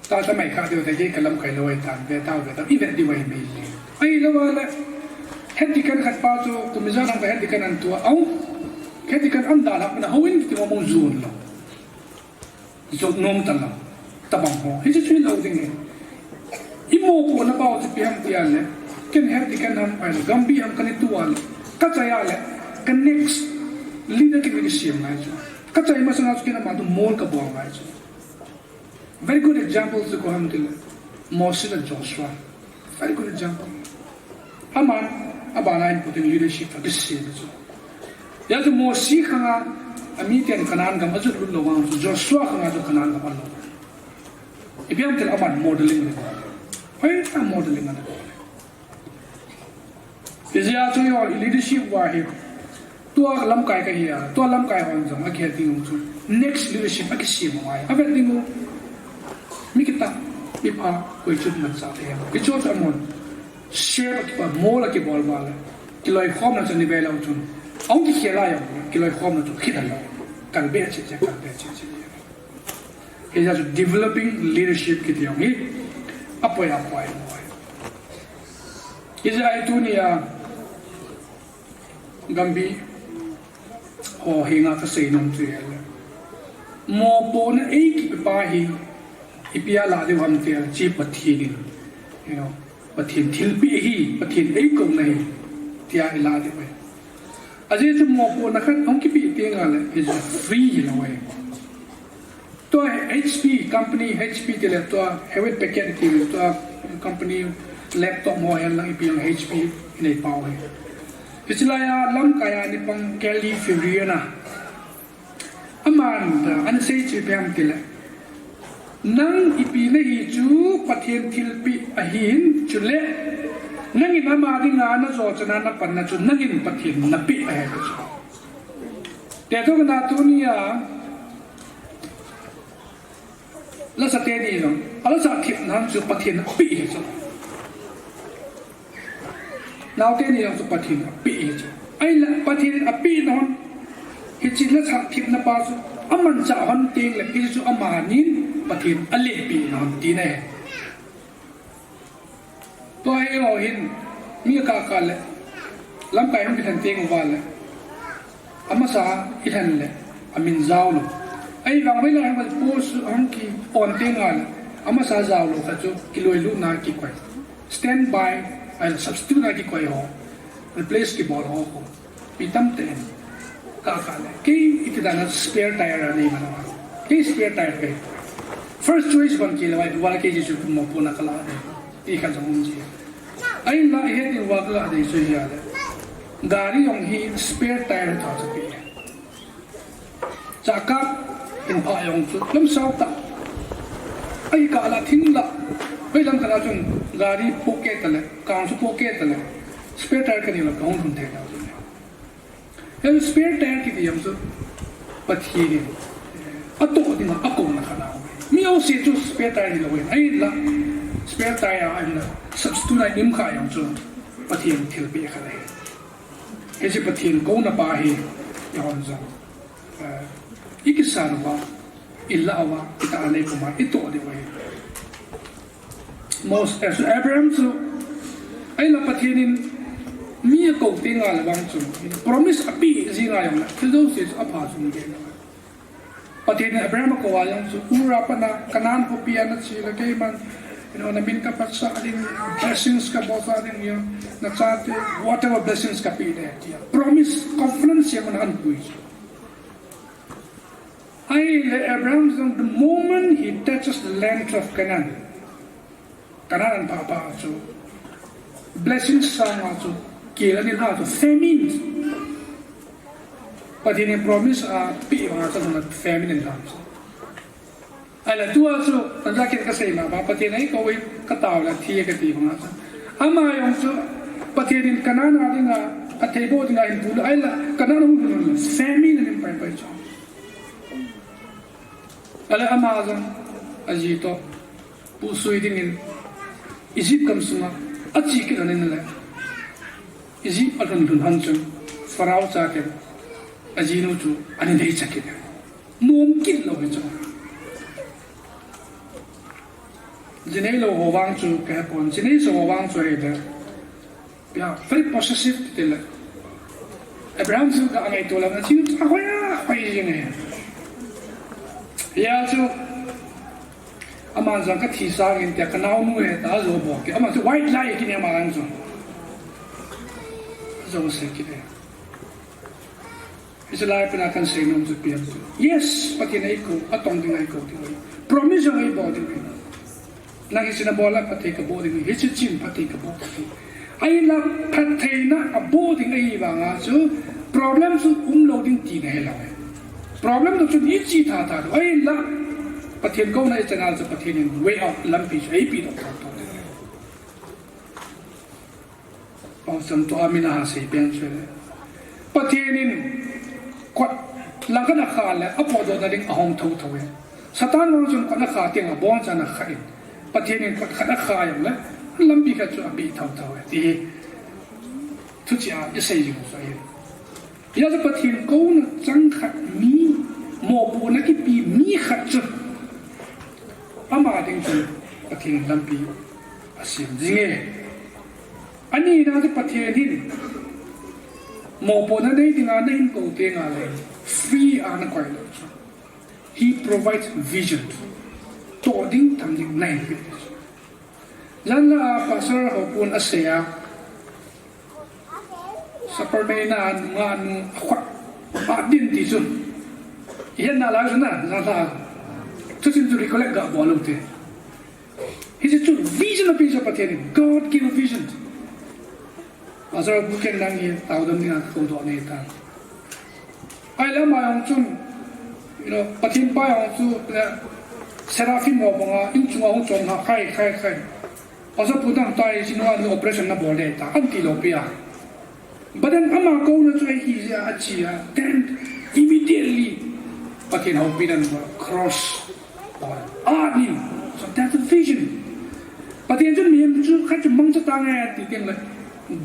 Ta, tamai kha diu ta, kei kalamkai lou ahitan, ve tau, ve tau, ivet diu ahi mai. Ahilou le, head deacon khat pa chu, kum ijat ham ka head deacon ahin tua, au, head deacon ahin dalhah na, houin kiti mo mong jun lou. Jot nom talou, tabang ho. Hichu chu hilou ding ahi. Imopohna pa chu ipi ham tia le, ken head deacon ham, ahile, gambi ham kana tua le, kachai a le, ka next leader kiti kisem ngai chu. Kachai masanga chu ken ama tu mol kabol ngai chu. Very good example chu koi ham tile, Moses le Joshua. Very good example. Aman, abana important leadership akisem chu. Hijeh chun Moses khanga, amiten Canaan gam ajot lut lou vang chu, Joshua khanga chu Canaan gam alou. Ipi ham tile aman modeling le. Hoitah modeling le. Hijeh chun eiho leadership uva hi, tua lamkai kahi a, tua lamkai hon jong akihet ding u chu, next leadership akisem u ahi. Avet ding u, mi kitah, mi pha, koi chun manchah thei ham. Hichu chu amahon shape akipa, mold akibol uva le, kiloikhomna chu ani ve leu chun, ahung kikhel a jong, kiloikhomna chu khit a lou. Kalbe cheh cheh, kalbe cheh cheh. Hijeh chun developing leadership kiti jong hi apoi, apoi, apoi. Hijeh a tunia gambi ho henga kasei nom chu ahile, mopohna eikipe pa hi ipi a lah diu ham tile, hiche Pathen in, you know, Pathen thilpeh ahi, Pathen eikouna ahi, tia ilah diu ahi. Ajeh chu mopohna khat hung kipeh teng le, hichu free hilou ahi. Tua H P company, H P tile tua Hewlett Packard ti, tua company laptop ho hihen lang ipi jong H P inei pau ahi. Hiche laiya lamkai a nipang Kelly Ferrier na, aman ana sei chu ipi ham tile, nang ipi nahi chu Pathen thilpeh ahin, chule nangin ama dinga najo chana napanna chu nangin Pathen napeh ahi chu. Tia chu kana tunia lasa teni jong, alasa thepna chu Pathen apeh ahi chu. Nao teni jong chu Pathen apeh ahi chu. Ahinla Pathen in apeh nahon, hiche lasa thepna pa chu amanchah hon tengle, hichu amanin Pathen alehpeh nahon tina ahi. Tua hi eiho hin, mi akah kah le, lamkai hung kilhen teng uva le, amasa ilhen le, amin jaolou. Ahivang hoilai hung post hung ki-on teng le, amasa jaolou khat chu kiloilutna kikoi, standby, ahile substitute na kikoi ho, replace kibol ho khu. Mi tamtah in, kah kah le, kei iti dan a spare tire anei man uva. Kei spare tire kahi. First choice bang kilou a, ipi vang kei chu mopohna kalah ding, ti khat jong um ji. Ahinla ihet diu va kalah ding chu ahile, gari jong hi spare tire tah chu pi. Chakap in pha jong chu lamsao tah. Ahikah la thing la, hoilam khat a chun gari pocket le, kang chu pocket le, spare tire kanei lou kahung lhun thei lou chu. Hiche spare tire kiti jong chu Pathen in atoh dinga akouna khat ahi. Mi jouse chu spare tire hilou ahin, ahinla spare tire a ahinla substitute a ium kha jong chu Pathen thilpeh khat ahi. Hiche Pathen kouna pa hi eihon jong, eh, ikisan uva, ilah uva, itah a nei puma itoh diu ahi. Mos-, eh, Abraham chu, ahinla Pathen in Mi akou teng le vang chu, promise apeh jing a jong le, thil jouse chu apha chu um ding. Pathen in Abraham akou a jong chu, Ur a pat a Canaan khopi a nache le keiman, you know, namin kaphatsah ding, blessings kabol sah ding, you know, nachate, whatever blessings kapeh ding, tia. Promise, covenant siam a ahin pui chu. Ahile Abraham jong, the moment he touches the land of Canaan, Canaan pha pha chu, blessing sang a chu, kel ahin lha chu, famine. Pathen in promise apeh vang a chu, famine ahin lha chu. Ahile tua chu, tanja kin kasei ma ba, Pathen in eikou in katao le thi kati vang a chu. Ama jong chu, Pathen in Canaan a dinga, athei bou dinga ahin pui le, ahile Canaan hung lhun le, famine ahin pai pai chu. Ahile ama jong, aji toh, puhsui dingin, Egypt gam sunga, ache kit lhonin le, Egypt alhun lhun lhon chun, Pharaoh chaten, ajinu chu, ahin dei chai kit. Nom kit lou hi chu. Jinei lou ho vang chu, kahe pon, jinei lou ho vang chu ahile. Pia, very possessive ti le. Abraham chu ka angai to la, na chu ahoi a, hoi jing e. Hia chu, aman jong kathi sangin tia kanaonu e ta jo bol ke. Aman chu white lie kiti aman chu. Jouse kiti. Hiche lai a pat a kahin seinom chu ipi ham ti le. Yes, Pathen in eikou, atong ding eikou ding ahi. Promise jong eibol ding ahi. Nang hiche nabol a phatthei kabol ding ahi. Hiche chun phatthei kabol ding ahi. Ahinla phattheina abol ding ahi vang a chu problem chu umlou ding ti nahe lou ahi. Problem chu iche tha tha lou. Ahinla Pathen kouna ichan a chu Pathen in way out lampi chu eipeh doh tha tha ding ahi. Pawsam tua min a ha sei pen chu le. Pathen in kot langkhat a kha le, apotdohna ding ahong thotho e. Satan vang chun kot a kha teng a abonchan akha in. Pathen in kot khat akha jong le, lampi khat chu apeh thotho e. Ti hi. Thuchih a isei jing chu ahi. Hijeh a chu Pathen kouna chang khat mi, mopohna kipe mi khat chu ama ding chun Pathen in lampi asem jing e. Anina chu Pathen hin mopohna nei dinga nahin kou teng le free a nakoi lou chu. He provides vision. Toh ding tham ding nahin pe. Janlhah a Pastor Haokip in asei a, Supperman a nungah nu akhut a din ti chu. Ihet nalai chu na, janlhah a. Chuche chu recollect ga bol lou te. Hiche chu vision ape chu Pathen in, God give vision. Pastor Pu Khen nang hi taodam dinga kakou doh nei ta. Ahile ama jong chun, you know, Pathen pa jong chu, eh, Seraphim ho banga, inchunga hung chom na, khai, khai, khai. Pastor Pu nang tai, hiche nunga operation nabol ding ahitai, ati lou pi a. But then ama kouna chu ahi jeh a, ache a, then immediately, Pathen houpina cross. Anin, so that's a vision. Pathen chun mihem chu khat chu mangcha tange ati teng le,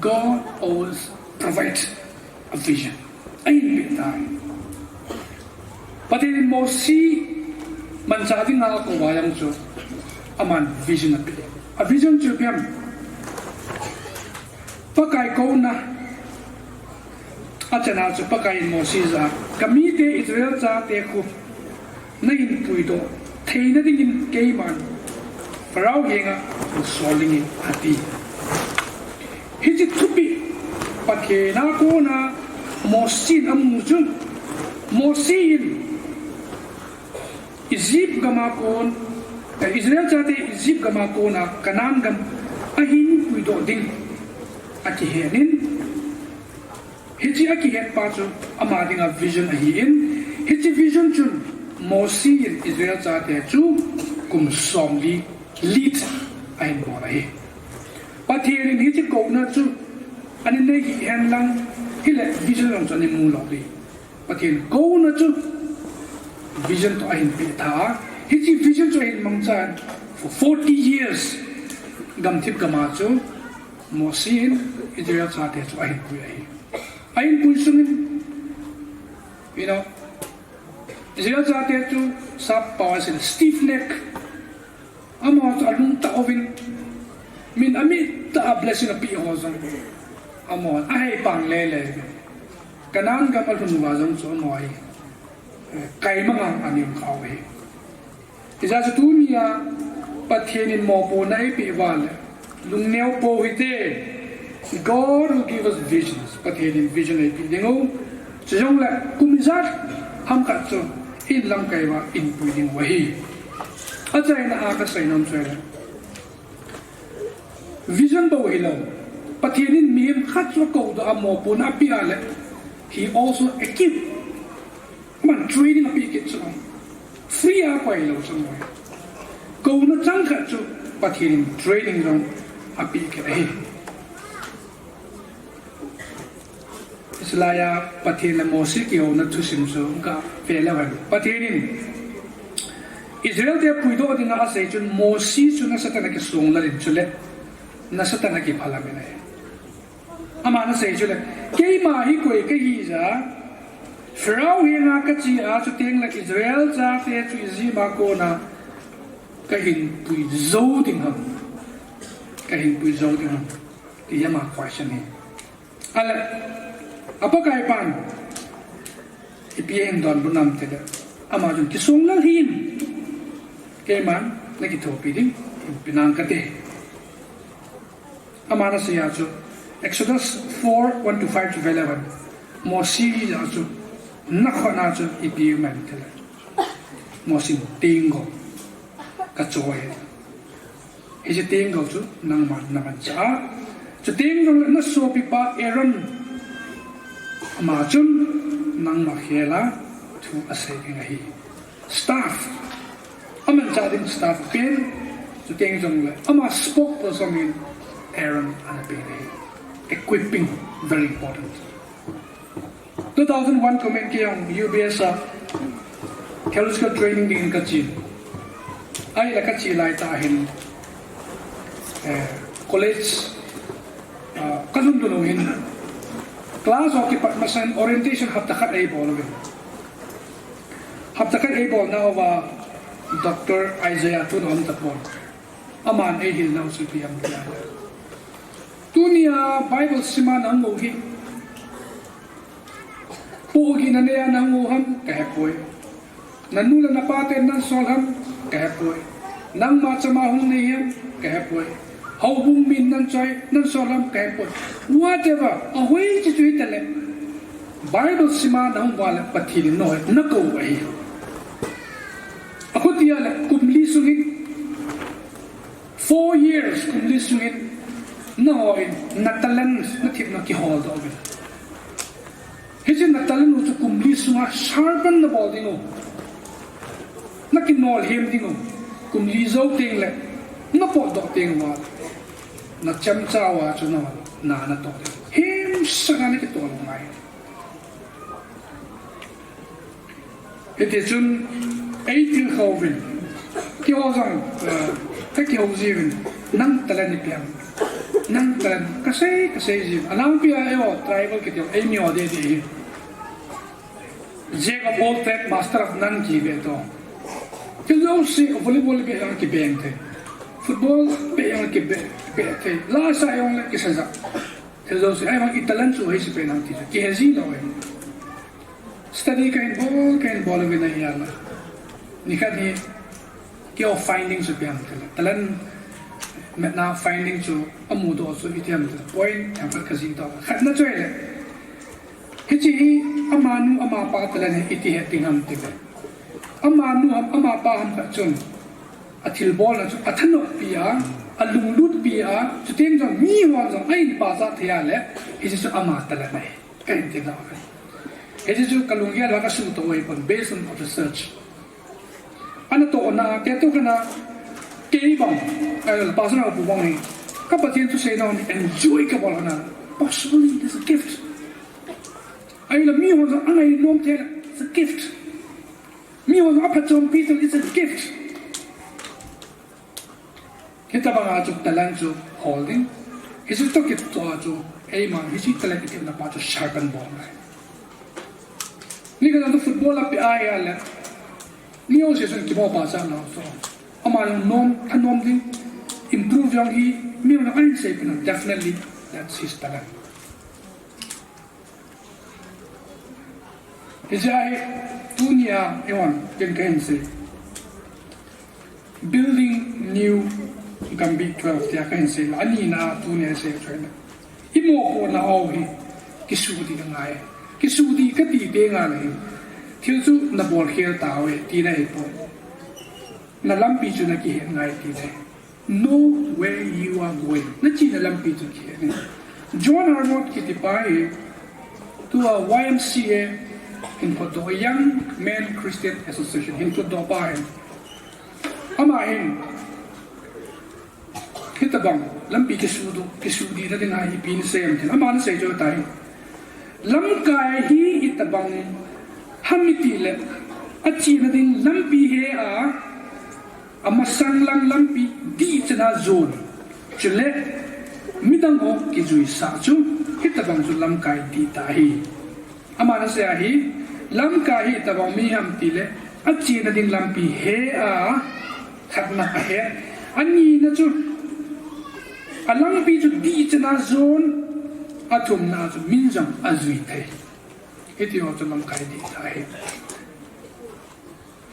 God always provides a vision. Ahin pe tai. Pathen in Mose manchah dinga akou a jong chu, aman vision ape. A vision chu ipi ham. Pakai kouna. Achana chu Pakai in Mose jah a, kamite Israel chate khu nahin puidoh theina dingin keiman Pharaoh henga kasol ding ahi, ati. Hiche thupeh Pathen a kona Mose in amu chu, Mose in Egypt gam a kon, eh, Israel chate Egypt gam a kona Canaan gam ahin puidoh ding akihet in, hiche akihet pa chu ama dinga vision ahin, hiche vision chun Mose in Israel chate chu kum somli lead ahin bol ahi. Pathen in hiche kouna chu ana nei hih hen lang, hile vision jong chu ana mu lou ding. Pathen kouna chu vision toh ahin peh tha. Hiche vision chu ahin mangchan for forty years gamthip gam a chu Mose in Israel chate chu ahin pui ahi. Ahin pui sungin, you know, Israel chate chu sap pao a asei, stiff neck. Amaho chu alung tah uvin, min amit tah a blessing apeh ho jong, Amaho ahei pang lele. Canaan gam alhun uva jong chu amaho hi, eh, kaimang a aum khah u ahi. Hijeh chun tunia Pathen in mopohna eipeh uva le, lungneo pou hite. God will give us visions. Pathen in vision eipeh ding u. Chujongle kum ijat ham khat chu in lamkai uva eipui ding u ahi. Achaina a kasei nom chu ahile, vision bou hilou, Pathen in mihem khat chu akoudoh a mopohna apeh a le, he also equip. Aman training apeh kit chu. Free a koi lou chu ahi. Kouna chang khat chu Pathen in training jong apeh kit ahi. Hiche laiya Pathen le Mosi kihouna thusim chu gave leu hen. Pathen in Israel te puidoh dinga asei chun Mosi chu nasatah in akisonglel in chule nasatah in akiphalam in ahi. Aman asei chule, keima hi koi kahi jeh a, Pharaoh henga kache a, chutengle Israel chate chu Egypt a kona kahin pui jou ding ham. Kahin pui jou ding ham. Ti ama question hi. Ahile, a Pakaipan, ipi ahin donbut ham tile, ama chun kisonglel hih in, keiman nakithopi ding, hinpe nang kate. Aman asei a chu, Exodus four, one to five chu ve leu hen. Mosi a chu, nakhut a chu ipi um em tile, Mosi in, teng gol kacho e. Hiche teng gol chu nangman namanchah a, chuteng jongle nasopipa Aaron, ama chun nangma khel a thu asei ding ahi. Staff, amanchah ding staff pen, chuteng jongle ama spokesperson in Aaron ana pe ahi. Equipping, very important. Two thousand one kum in kei jong U B S a theological training dingin kache. Ahile kache laitah hin, eh, college, ah, kalhun lou hin, class ho kipat masan orientation hapta khat eibol uvin. Hapta khat eibolna uva Doctor Isaiah Tun aum tapon. Aman eihil nau chu ipi ham tia, tunia Bible sima nahung u hi, pohgih nanei a nahung u ham kahepoi. Nanu le napa ten nasol ham kahepoi. Nangma chama hung nei ham kahepoi. Houbung min nanchoi, nasol ham kahepoi. Whatever, ahoiche chu hitale, Bible sima nahung uva le Pathen in nakou ahi. Akhutia le kum li sungin, four years, kum li sungin, nahon na talent, nathepna kihol doh uvin. Hiche na talent u chu kum li sunga sharpen nabol ding u, nakinolhem ding u. Kum li jou tengle napotdoh teng uva, nachemcha uva chu na, na natoh ding, himsanga nakitoh lou ngai. Hitichun eitilkhouvin, keiho jong, eh, kakihou jiuvin, nang talent ipi ham, nang talent, kasei, kasei jiuvin. Alangpia eiho tribal kiti ho, eimi ho dede hi, Jack of all trade, master of none kive to. Thil jouse, volleyball beh jong kibeng thei, football beh jong kibeh, beh thei, la sa jongle kisajah. Thil jouse, ahivang i talent chu hoise pen ham ti chu kihe ji lou ahi. Study kahin bol, kahin bol uvin ahile, nikhat hi keiho finding chu ipi ham tile, talent metna finding chu amudoh chu iti ham tile, point themkhat kajih doh. Khatna chu ahile, hiche hi amanu amapa talent hi iti het ding ham tile, amanu ham amapa ham khat chun athilbolna chu athanoppi a, alunglutpi a, chuteng jong mihon jong ahin pachat thei a le, hiche chu ama talent ahi, kahin ti doh ahi. Hiche chu kalunggel a kasuhtoh u ahipon, based on research. Anatohna, kei toh kana, kei bang, eh, Pastor Apu bang hi, ka Pathen thusei na enjoy kabol na, possibly it is a gift. Ahile mihon jong angainom thei le, it's a gift. Mihon jong aphatchompi thei le, it's a gift. Hitobanga chu talent chu hol ding. Hiche toh kitoh a chu, eima hiche talent ithepna pa chu sharpen bol ngai. Nikhat jong chu football a pe ahile, mi jouse chun kimu pachat nau chu, ama jong nom, thanom ding, improve jong hi, mi jong ahin seipeh na, definitely that's his talent. Hiche hi tunia eiho, ken kahin sei. Building new Gambih twelve tia kahin sei la, anina tunia sei choi na. Imopohna ho hi kisudih angai. Kisudih kati teng le hin, thil chu nabol khel tauve tina ahipoi. Nalampi chu nakihet ngai tina ahi. Know where you are going. Nachena lampi chu kihe in. John Arnott kitipa hi, tua Y M C A hin phutdoh, Young Men Christian Association hin phutdoh pa ahi. Ama hin, hitobang lampi kisudoh, kisudihna dinga ipi asei em tin, aman asei chu ahitai. Lamkai hi itobang ham itile, achena ding lampi he a, amasang lang lampi dihchan a jon, chule midang ho kijuisah chu, hitobang chu lamkai dih tah ahi. Aman asei ahi, lamkai hi itobang mi ham itile, achena ding lampi he a, khatna ahet. Anina chu, alampi chu dihchan a jon, athumna chu min jong ajui thei. Hitiho chu lamkai dih tah ahi.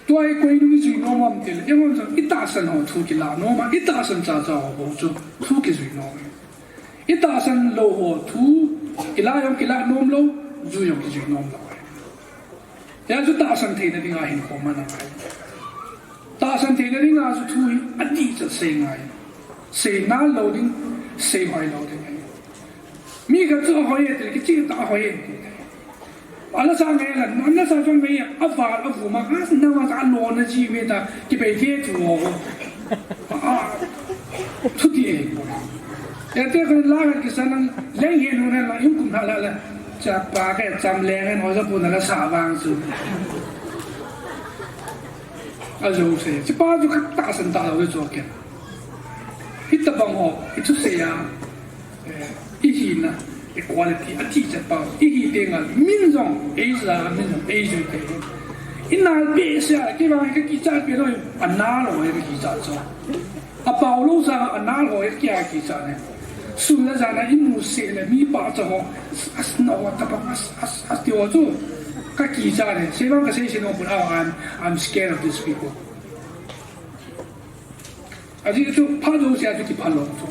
Tua hi koi nung ijui nom ham itile, eiho jong itahsan ho thu kilah nom a, itahsan chacha ho bou chu thu kijui nom e. Itahsan lou ho thu kilah jong kilah nom lou, jui jong kijui nom lou e. Hijeh chun tahsan theina dinga hinkho man angai. Tahsan theina dinga chu thu hi adihchat sei ngai. Sei nal lou ding, sei hoi lou ding ahi. Mi khat chu ahoi e ti, kicheh tah ahoi e ti. Alasa ngai la, alasa jong ngai, aval, avum a, a, nava ka lona ji ve ta, kibei ve chu ho. A, a, thuti e. Ete ko la ka kisan nang, leng he nu ne la, in kum ha la la. Chapa ke cham leng en, ho ja pu na la sa vang chu. Ajou sei, chupa chu katahsan tah lou chu ken. Hitobang ho, ithusei a, eh, ihina, equality, atihchat pa, ihi teng le, min jong, eija, min jong, eijui thei. Inal behseh a, kei vang kakichat pen lou, anal ho kakichat chu. Apao lou sanga anal ho kia kichat ne. Sun le jan a imu seh le mi pahcha ho, as, as, na ho tapang, as, as, as ti ho chu. Kakichat ne. Sei vang kasei sei nom pon, oh, I'm, I'm scared of these people. Ajeh chu phat jouse a chu kiphalou chu.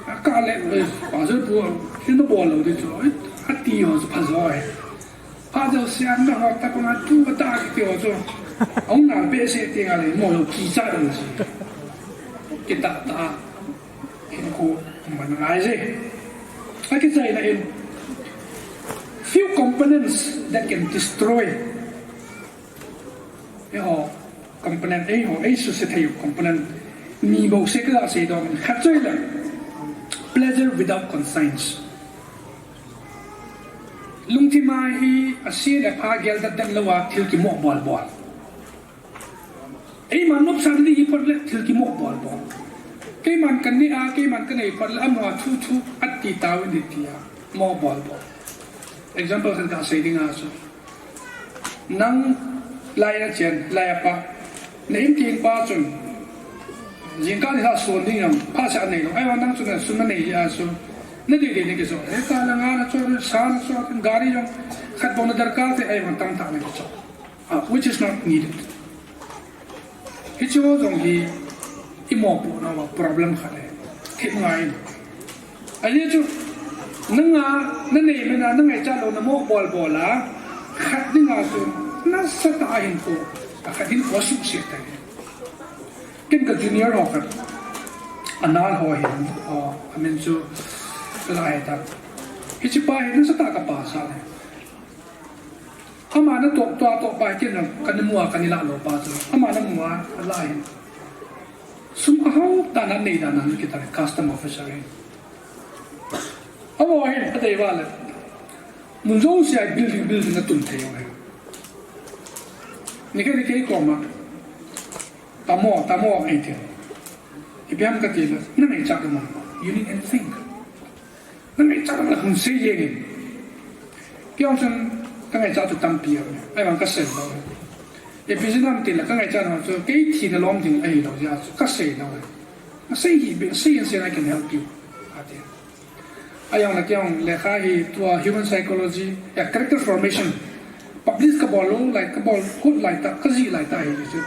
Akah le, eh, pastor pu, chu nabol lou ding chu. Eh, ati ho chu phajo e. Phat jouse a naho tapang a tu kata kiti ho chu. Ahung nal behseh teng le, mo lou kichat lou chu. Kitah tah a. Hinkho man ngai je. Akichaina in, few components that can destroy. Eiho, component, eiho, eisuse thei component ni bou se kasei doh, khat chu ahile, pleasure without conscience. Lungthim a hi ase le apha geldoh det lou a thil kimo bol bol. Eiman nopsah ding ihi phot le thil kimo bol bol. Keiman kaneh a, keiman kanei phot le amaho thu thu ati tauvin tia mo bol bol. Example khat kasei ding a chu. Nang lai a chen, lai a pa. Na in teng pa chun. Jingkah nilhah son ding jong, phatsah nei lou. Ahivang nang chun sun nanei a chu. Nadei dei nakichoh. Hita la nga nachoh, sa nachoh, gari jong. Khat bou nadarkar thei, ahivang tamtah nakichoh. Ah, which is not needed. Hiche ho jong hi imopohna uva problem khat ahi. Thip ngai. Ajeh chu, nanga, nanei mena, nangaichat lou, namo bol bol a, khat dinga chu, nasatah a hinkho, akhat hinkho asuhset tai. Ken ka junior ho khat, anal ho ahi, oh, amin chu, kala ahitai. Hiche pa hi nasatah a kapa sa le. Ama natoh, tua toh pa hi ken jong kana mu a, kana lah lou pa chu. Ama namu a, alah in. Sum ahao tah a anei dan a chu kitai, custom officer ahi. Amaho hin, adei uva le. Mun jouse a building, building atum thei u ahi. Nikhat hi kei koma. Tamo, tamo, eiti. Ipi ham kati le, nangaichat u ham. You need anything. Nangaichat u ham sei jeng in. Kei jong chun kangaichat chu tampi aum e. Ahivang kasei lou. Ipi jeh ham itile kangaichat u chu kei thina lom ding ahilou jeh a chu kasei lou. Asei hih beh, sei in, sei in, I can help you. Ati. Ahivang le kei jong lekha hi tua human psychology, ya, character formation. Publish kabol lou lai, kabol kut lai ta, kajih lai ta hi chu.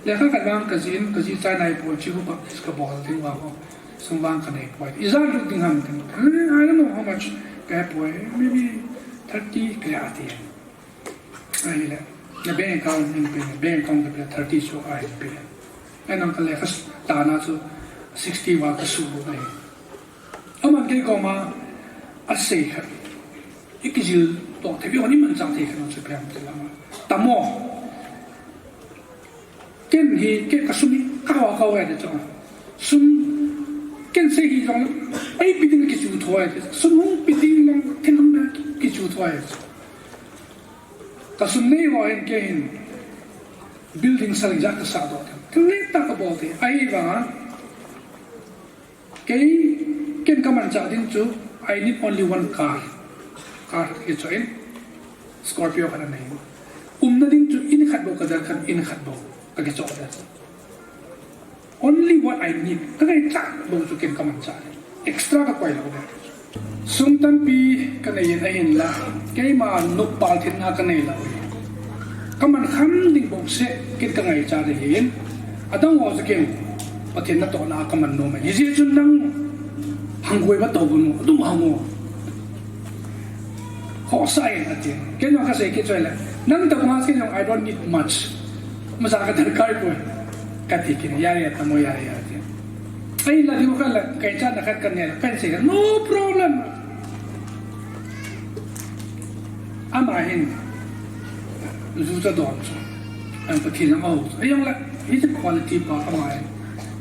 Lekha khat vang kajih in, kajih chai nai poi chu publish kabol ding vang ho. Sum vang kanei poi. Ijat lut ding ham tin. I don't know how much kahe poi. Maybe thirty kaya ati. Ahile. Na bank account in pe, bank account pe thirty chu ahin pe. Ahin ka lekha tana chu sixty va kasu lou nai. Aman kei koma asei khat. I kijil toh thei, i hon i manchah thei khat chu phem ti lama. Tamo. Ken hi, ken ka sum hi, ka ho, ka ho e de chu. Sum, ken sei hi jong, eipe ding kichu thou e de. Sum hung pe ding jong, ken hung na kichu thou e chu. Ka sum nei ho hin kei hin, building sa lijat ka sa doh. Ken le ta ka bol thei, ahivanga. Kei, ken ka manchah ding chu, I need only one car. Car hi chu in, Scorpio khat anei. Umna ding chu in khat bou ka der khan in khat bou. Ka kichoh der. Only what I need. Ka ngaichat bou chu ken ka manchah ding. Extra ka koi lou der. Sum tampi ka nei in ahinla, keima nop pal thenna ka nei lou. Ka man kham ding bou seh, ken ka ngaichat ding ahin. Adang ho chu ken, Pathen natohna a ka man nom e. Hijeh chun nang hangoi va tou gon u, adum hang u. Khohsah in ati. Ken jong ka sei kit chu le. Nang tabang a ken jong I don't need much. Masa ka darkar poi. Ka ti kit, yare, tamo yare, ati. Ahinla diu khat le, ka ichatna khat ka nei le, ka sei le, no problem. Ama hin, ju cha don chu. An Pathen ang au. Ahinla, he's a quality pa ama hin.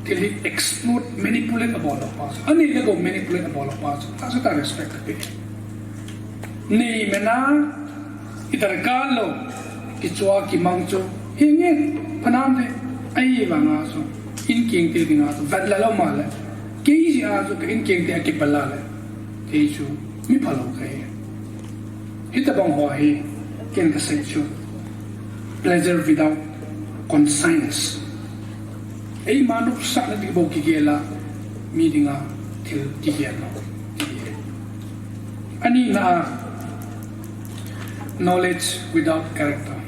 Thil hi exploit, manipulate abol lou pa chu. Anei le gou manipulate abol lou pa chu. Tahsa tah respect ka pe. Nei mena, i darkar lou, kichoh kimang chu. Hinge, phanam de, ahivanga chu. Inkeng te dinga chu. Vet la lou ma le. Kei jeh a chu, ka inkeng te a kipal a le. Kei chu, mi phalou kahi. Hitabang ho hi, ken ka sei chu. Pleasure without conscience. Eima nopsahna ding bou kigel a, mi dinga thil kigel lou. Anina a, knowledge without character.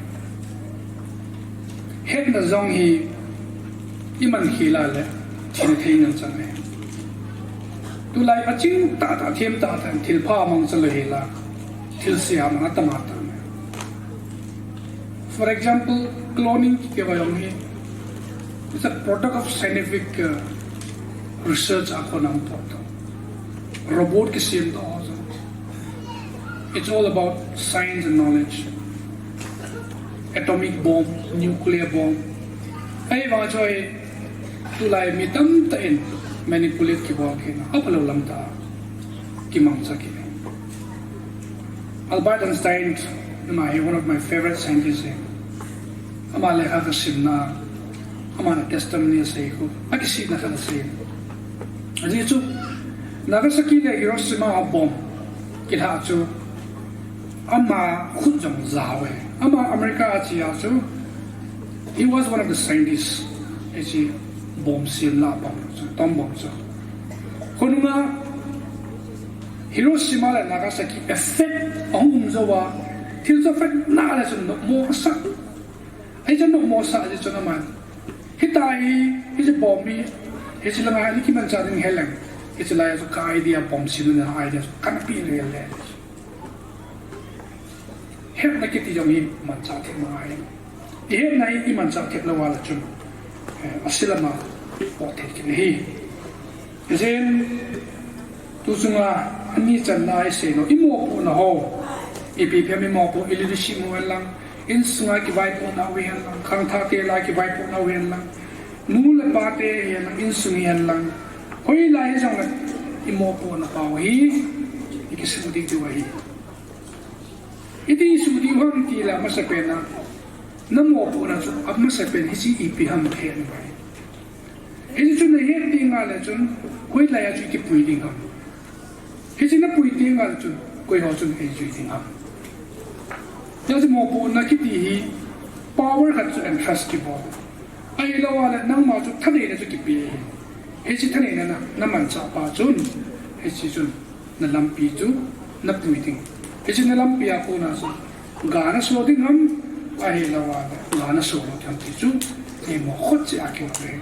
Hetna jong hi, i man khel a le, thina thei ngal chang e. Tulai aching tahtah, them tahtah, thil pha mang cha lou hel a, thil sia mang atama tam e. For example, cloning kiti va jong hi, it's a product of scientific, uh, research a kon a hung pot. Robot kisem to. It's all about science and knowledge. Atomic bomb, nuclear bomb. Ahivang chu hi, tulai mi tamtah in manipulate kibol kit na, aphalou lam tah kimangcha kit. Albert Einstein, ama hi one of my favorite scientists. Ama lekha kasimna, ama na testimony asei khu, akisihna khat asei. Ajeh chu, Nagasaki le Hiroshima a bomb kilha chu, ama khut jong jao e. Ama America a che a chu, he was one of the scientists. Hiche bomb sem la bomb chu, atom bomb chu. Khonunga Hiroshima le Nagasaki effect ahung um jou a, thil chu effect na le chun nopmo asah. Hiche nopmo asah jeh chun aman, hitia hi, hiche bomb hi, hiche langa hi kimanchah ding hileng. Hiche lai a chu ka idea bomb semna idea chu kana pe lele. Hetna kiti jong hi manchah thei mong ahi. I hetna hi i manchah thei lou a le chun, eh, ase lam a pot thei kit ahi. Hijeh in, tu chunga ani channa i sei lou, i mopohna ho. Ipi phem i mopoh, i leadership u hen lang, insunga kivaipohna u hen lang, khangthah te la kivaipohna u hen lang, nu le pa te hen lang, insung hen lang, hoilai hijongle i mopohna pau hi i kisuh ding diu ahi. Iti suh diu ham tile amasapen a, na mopohna chu amasapen hiche ipi ham het ngai. Hiche chu na het teng le chun, hoilai a chu i kipui ding ham. Hiche na pui teng le chun, koi ho chun ei jui ding ham. Hijeh chun mopohna kiti hi, power khat chu entrust kibol. Ahilou le nangma chu thaneina chu kipe. Hiche thaneina na, na manchah pa chun, hiche chun na lampi chu na pui ding. Hiche na lampi a kona chu, Ga naso ding ham, ahilouva ga naso lou ding ham ti chu, eimo khut cheh a kimu ahi.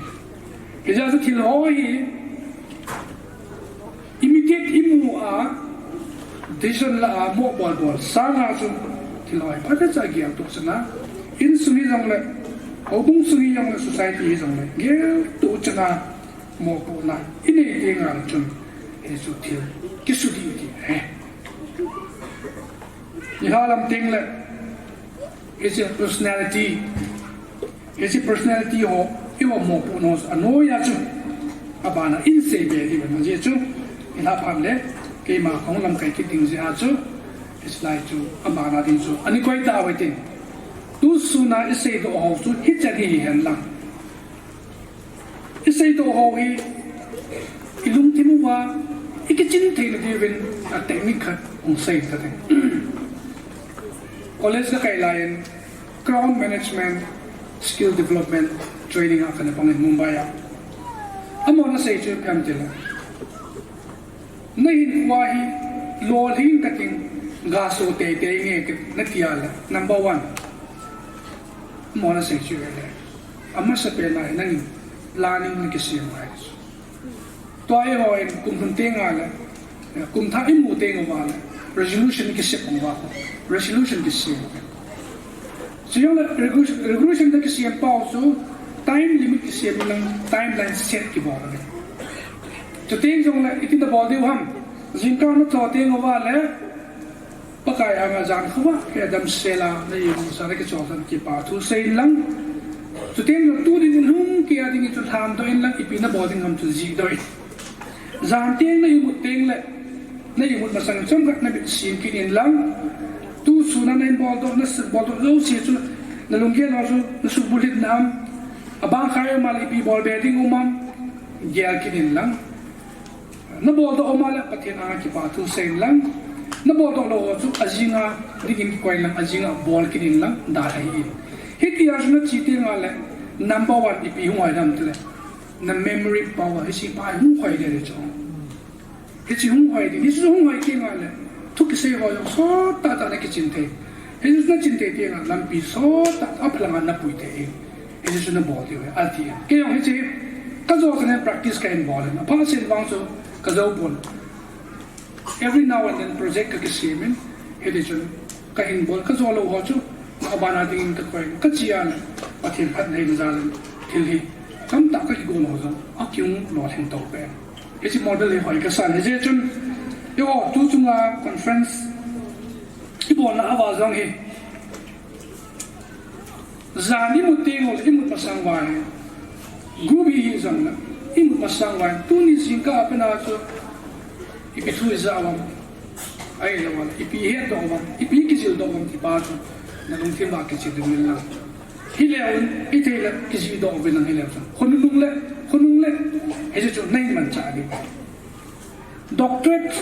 Hijeh chun thil ho hi immediate imu a, decision la a, mo bol bol sanga chu thil ho hi phatecha gel toh chana, insung hijongle, houbung sung hijongle, society hijongle, gel toh chana mopohna inei tengle chun, hichu thil kisudih ti ahi. Iha lam tengle, hiche personality, hiche personality ho, iva mopohna ho, anoiya chu, abana insei be diu ahi, ajeh chu, ilhah phat le, keima kahung lamkai kit ding jeh a chu, hiche lai chu, abana ding chu, ani koi tauve tin. Tusuna iseidoh ho chu, hichan hi hen lang. Iseidoh ho hi, ilungthim uva, ikichin theina diuvin, a technique khat hung sei kate. College kakai laiyin, Crown Management Skill Development Training a kana pangin Mumbai a. Amahon asei chu ipi ham tile, nahinkho hi lolhing kating, gaso teitei nge kati nati a le, number one. Amahon asei chu ahile, amasapen a hi nangin planning nakisem ngai chu. Tua eihon kum lhun tengle, kum thah imu tenguva le, resolution kisem uva, resolution kisem uve. Chujongle resolution, resolution nakisem pau chu time limit kisem inlang, timeline set kibol uve. Chuteng jongle iti nabol diu ham, jingkah natho tenguva le, Pakai anga jan khovah hi damsel a, na imusa nakichol tan kipa thu sei inlang. Chuteng jongle tuni in hung kei a dingin chu lhandoh inlang, ipi nabol ding ham chu jihdoh in. Jan teng na imut tengle, na imut masang chomkhat namit sim kit inlang. Tusuna nahin boldoh, naboldoh jouse chu, nalunggel ho chu nasuhbulhit nam, abang khai um a le ipi bolbe ding um am, gel kit inlang. Naboldoh um a le Pathen anga kipa thu sei inlang. Naboldoh lou ho chu ajinga dingin kikoi inlang, ajinga bol kit inlang, dalha hih in. Hitia chu nache tengle number one ipi hung hoi dem tile, na memory power, hiche pa hi hung hoi ding ahi chu. Hiche hung hoi ding, hiche hung hoi tengle thu kisei ho jong sottah tah nakichin thei. Hiche nachin thei tengle lampi sottah aphalang a napui thei in. Hiche chu nabol diu ahi, ati. Kei jong hiche kajo chanin practice kahin bol in, aphat sen vang chu kajou pon. Every now and then project kakisem in, hiti chun kahin bol, kajo lou ho chu abana dingin kakoi, kache a le Pathen phatna hina jal in thil hi tamtah kakigon ho jong akihung lolhing to pen. Hiche model hi hoi kasan, hijeh chun eiho tu chunga conference ibolna a va jong hi, jan imut teng uleh imut masang uva hi, group hi hijongle, imut masang uva hi, tuni jingkah a pat a chu ipi thu ijah uvam, ahilouleh ipi ihetdoh uvam, ipi kijildoh uvam ti pa chu nalungthim uva kichil ding in lang. Hileu in, ithei le kijihdoh uvin lang hileu chun, khonung le, khonung le, hiche chu nahin manchah ding. Doctorate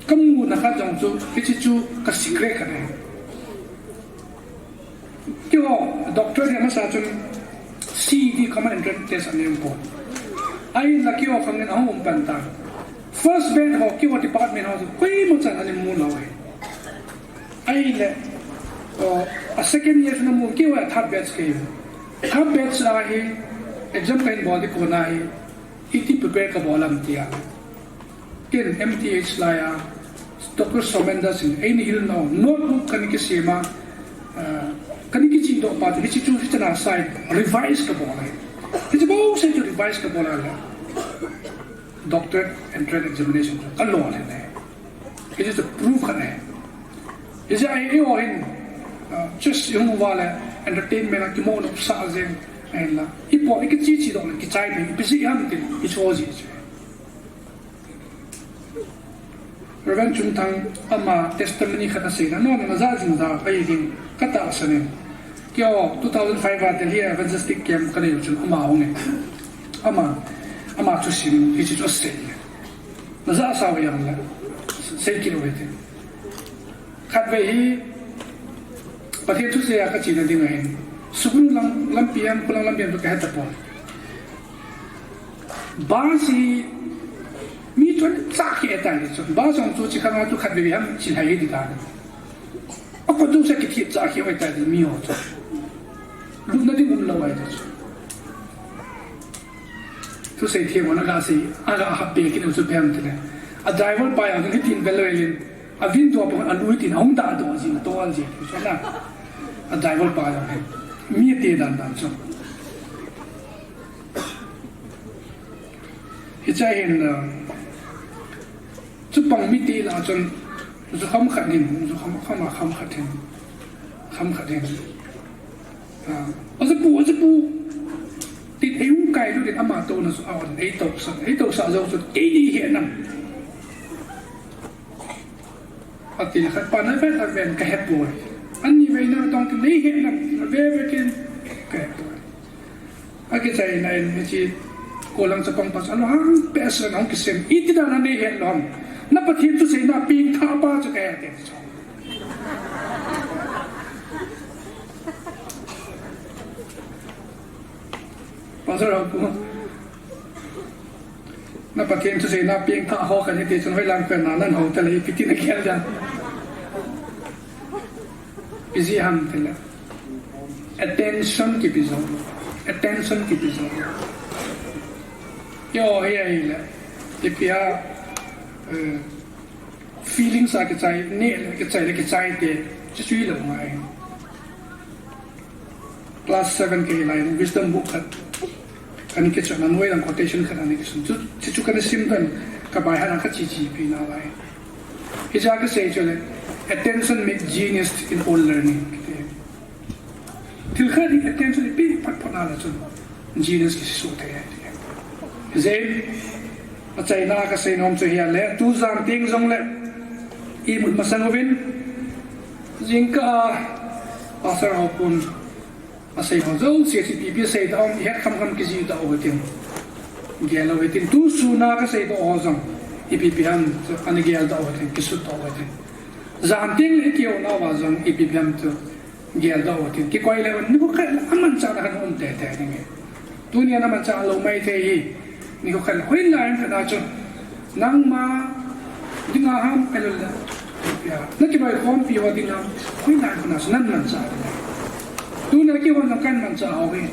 kamuna khat jong chu, hiche chu ka secret khat ahi. Keiho doctorate hi amasa chun C E T, Common Entrance Test, aneipon. Ahinla keiho khangin ahung um pan tan. First batch ho, keiho department ho chu koimachan ana mu lou ahi. Ahile, uh, a second year chu namu, keiho a third batch kahi. Third batch a hi exam kahin bol ding kon a hi, iti prepare kabol ham tia, ken M T H laiya Doctor Somen Das in eina hilna notebook kana kisem a, ah, kana kijihdoh pa chu, hiche chu hichana sai revise kabol ahi. Hiche bouseh chu revise kabol a le doctorate entrance examination chu kalolhin ahi. Hiche chu proof khat ahi. Hiche ahi, eiho hin, ah, just ihung uva le entertainment a kimo nopsah jeng ahinla, ipo ikiche chedoh le kichai pen ipi jeh ham tin icho ji chu. Reverend Chunthang ama testimony khat aseina, nona najah jing jeh ahi ding katahsan in. Keiho two thousand five a Delhi a evangelistic camp kanei u chun ama hung in. Ama, ama thusim hiche chu asei. Najah sao jong le sei kit u hite. Khatvei hi Pathen thusei a kachena ding ahin, Sugnu lang lampi ham, khulang lampi ham chu kahe tapon. Bus hi mi chon chah kihe tai chu. Bus jong chu chi khanga chu khatvei ham chilhai hi ti ta. Kho jouse kithichah kit ahitai ti mi ho chu. Lutna ding umlou ahi chu. Thusei thiem hon aga sei, aga happy kit u chu ipi ham tile, a driver pa jong hitin vel vel in, a window a pang a lui tin ahung dahdoh jin, atol jin, chu na. A driver pa jong hin mi ati dan dan chu. Hiche hin, uh, chupang mite lah a chun, jukham khat hin, jukham, kham a kham khat hin, kham khat hin. Ah, "Ajapu, ajapu," tin eihung kailut in ama touna chu a-on, eitousah, eitousah jou chun, "Kei nei he nam?" ati le khat pan avet aven, "Kahepoi." Ani veina tong tin, "Nei he nam?" ave ve kin, "Kahepoi." Akichaina in hiche kolang chapang pa chu alunghang behseh in ahung kisem, "Iti dan a nei het lou ham? Na Pathen thuseina pengthah pa chu kahe," ati chu. Pastor Haokip, "Na Pathen thuseina pengthah ho kahi," ti chun hoilang pen a nahou tale, ipi tin nagel ding? Ipi jeh ham tile, attention kipe jou. Attention kipe jou. Eiho hi ahile, ipi a, eh, feelings a kichai, neh le kichai le kichai te, chuchu hilou ngai. Class seven kahi lai in, wisdom book khat kana kichoi a, noilang quotation khat ana kisun. Chu, chuchu kana sim tan, ka by heart a kache chepi nalai. Hiche a kasei chu le, "Attention make genius in all learning," kiti. Thil khat hi attention i pe phat phat na le chun genius kisesoh thei ahi. Hijeh in, achaina a kasei nom chu hi ahile, tujan teng jong le, imut masang uvin, jingkah a, Pastor Haokip in asei ho jouse chu ipi ipi seidoh ham, ihet kham kham kijihdoh u hitin. Gel u hitin, tusun a kaseidoh ho jong, ipi ipi ham chu ana geldoh u hitin, kisutdoh u hitin. Jan teng le ikihou nauva jong, ipi ipi ham chu geldoh u hitin. Kikoi le un, nikho khat le amanchahna khat um teitei ding ahi. Tunia namanchah lou maithei hi. Nikho khat le hoilai khat a chu, nangma dinga ham, ahilou le, ya, nakiloikhompi ho dinga, hoilai khat a chu namanchah ding ahi. Tunia kihon jong kamanchah ho hi.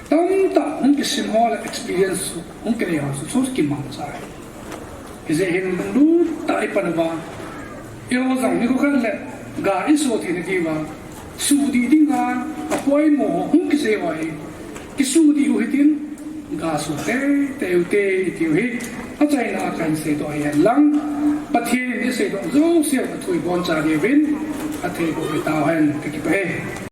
Tamtah hung kisim ho le experience hung kinei ho chu, chu kimangcha ahi. Hijeh hin lunglut tah a ipan uva, eiho jong nikho khat le ga iso theina diuva, suhdih dinga apoimo ho hung kisei uva hi, kisuhdih u hitin, ga so teitei u hite, itiu hi achaina a kahin seidoh ahi henlang, Pathen in iseidoh jouse athu iboncha diuvin, athei boh peh tauhen, kakipah e.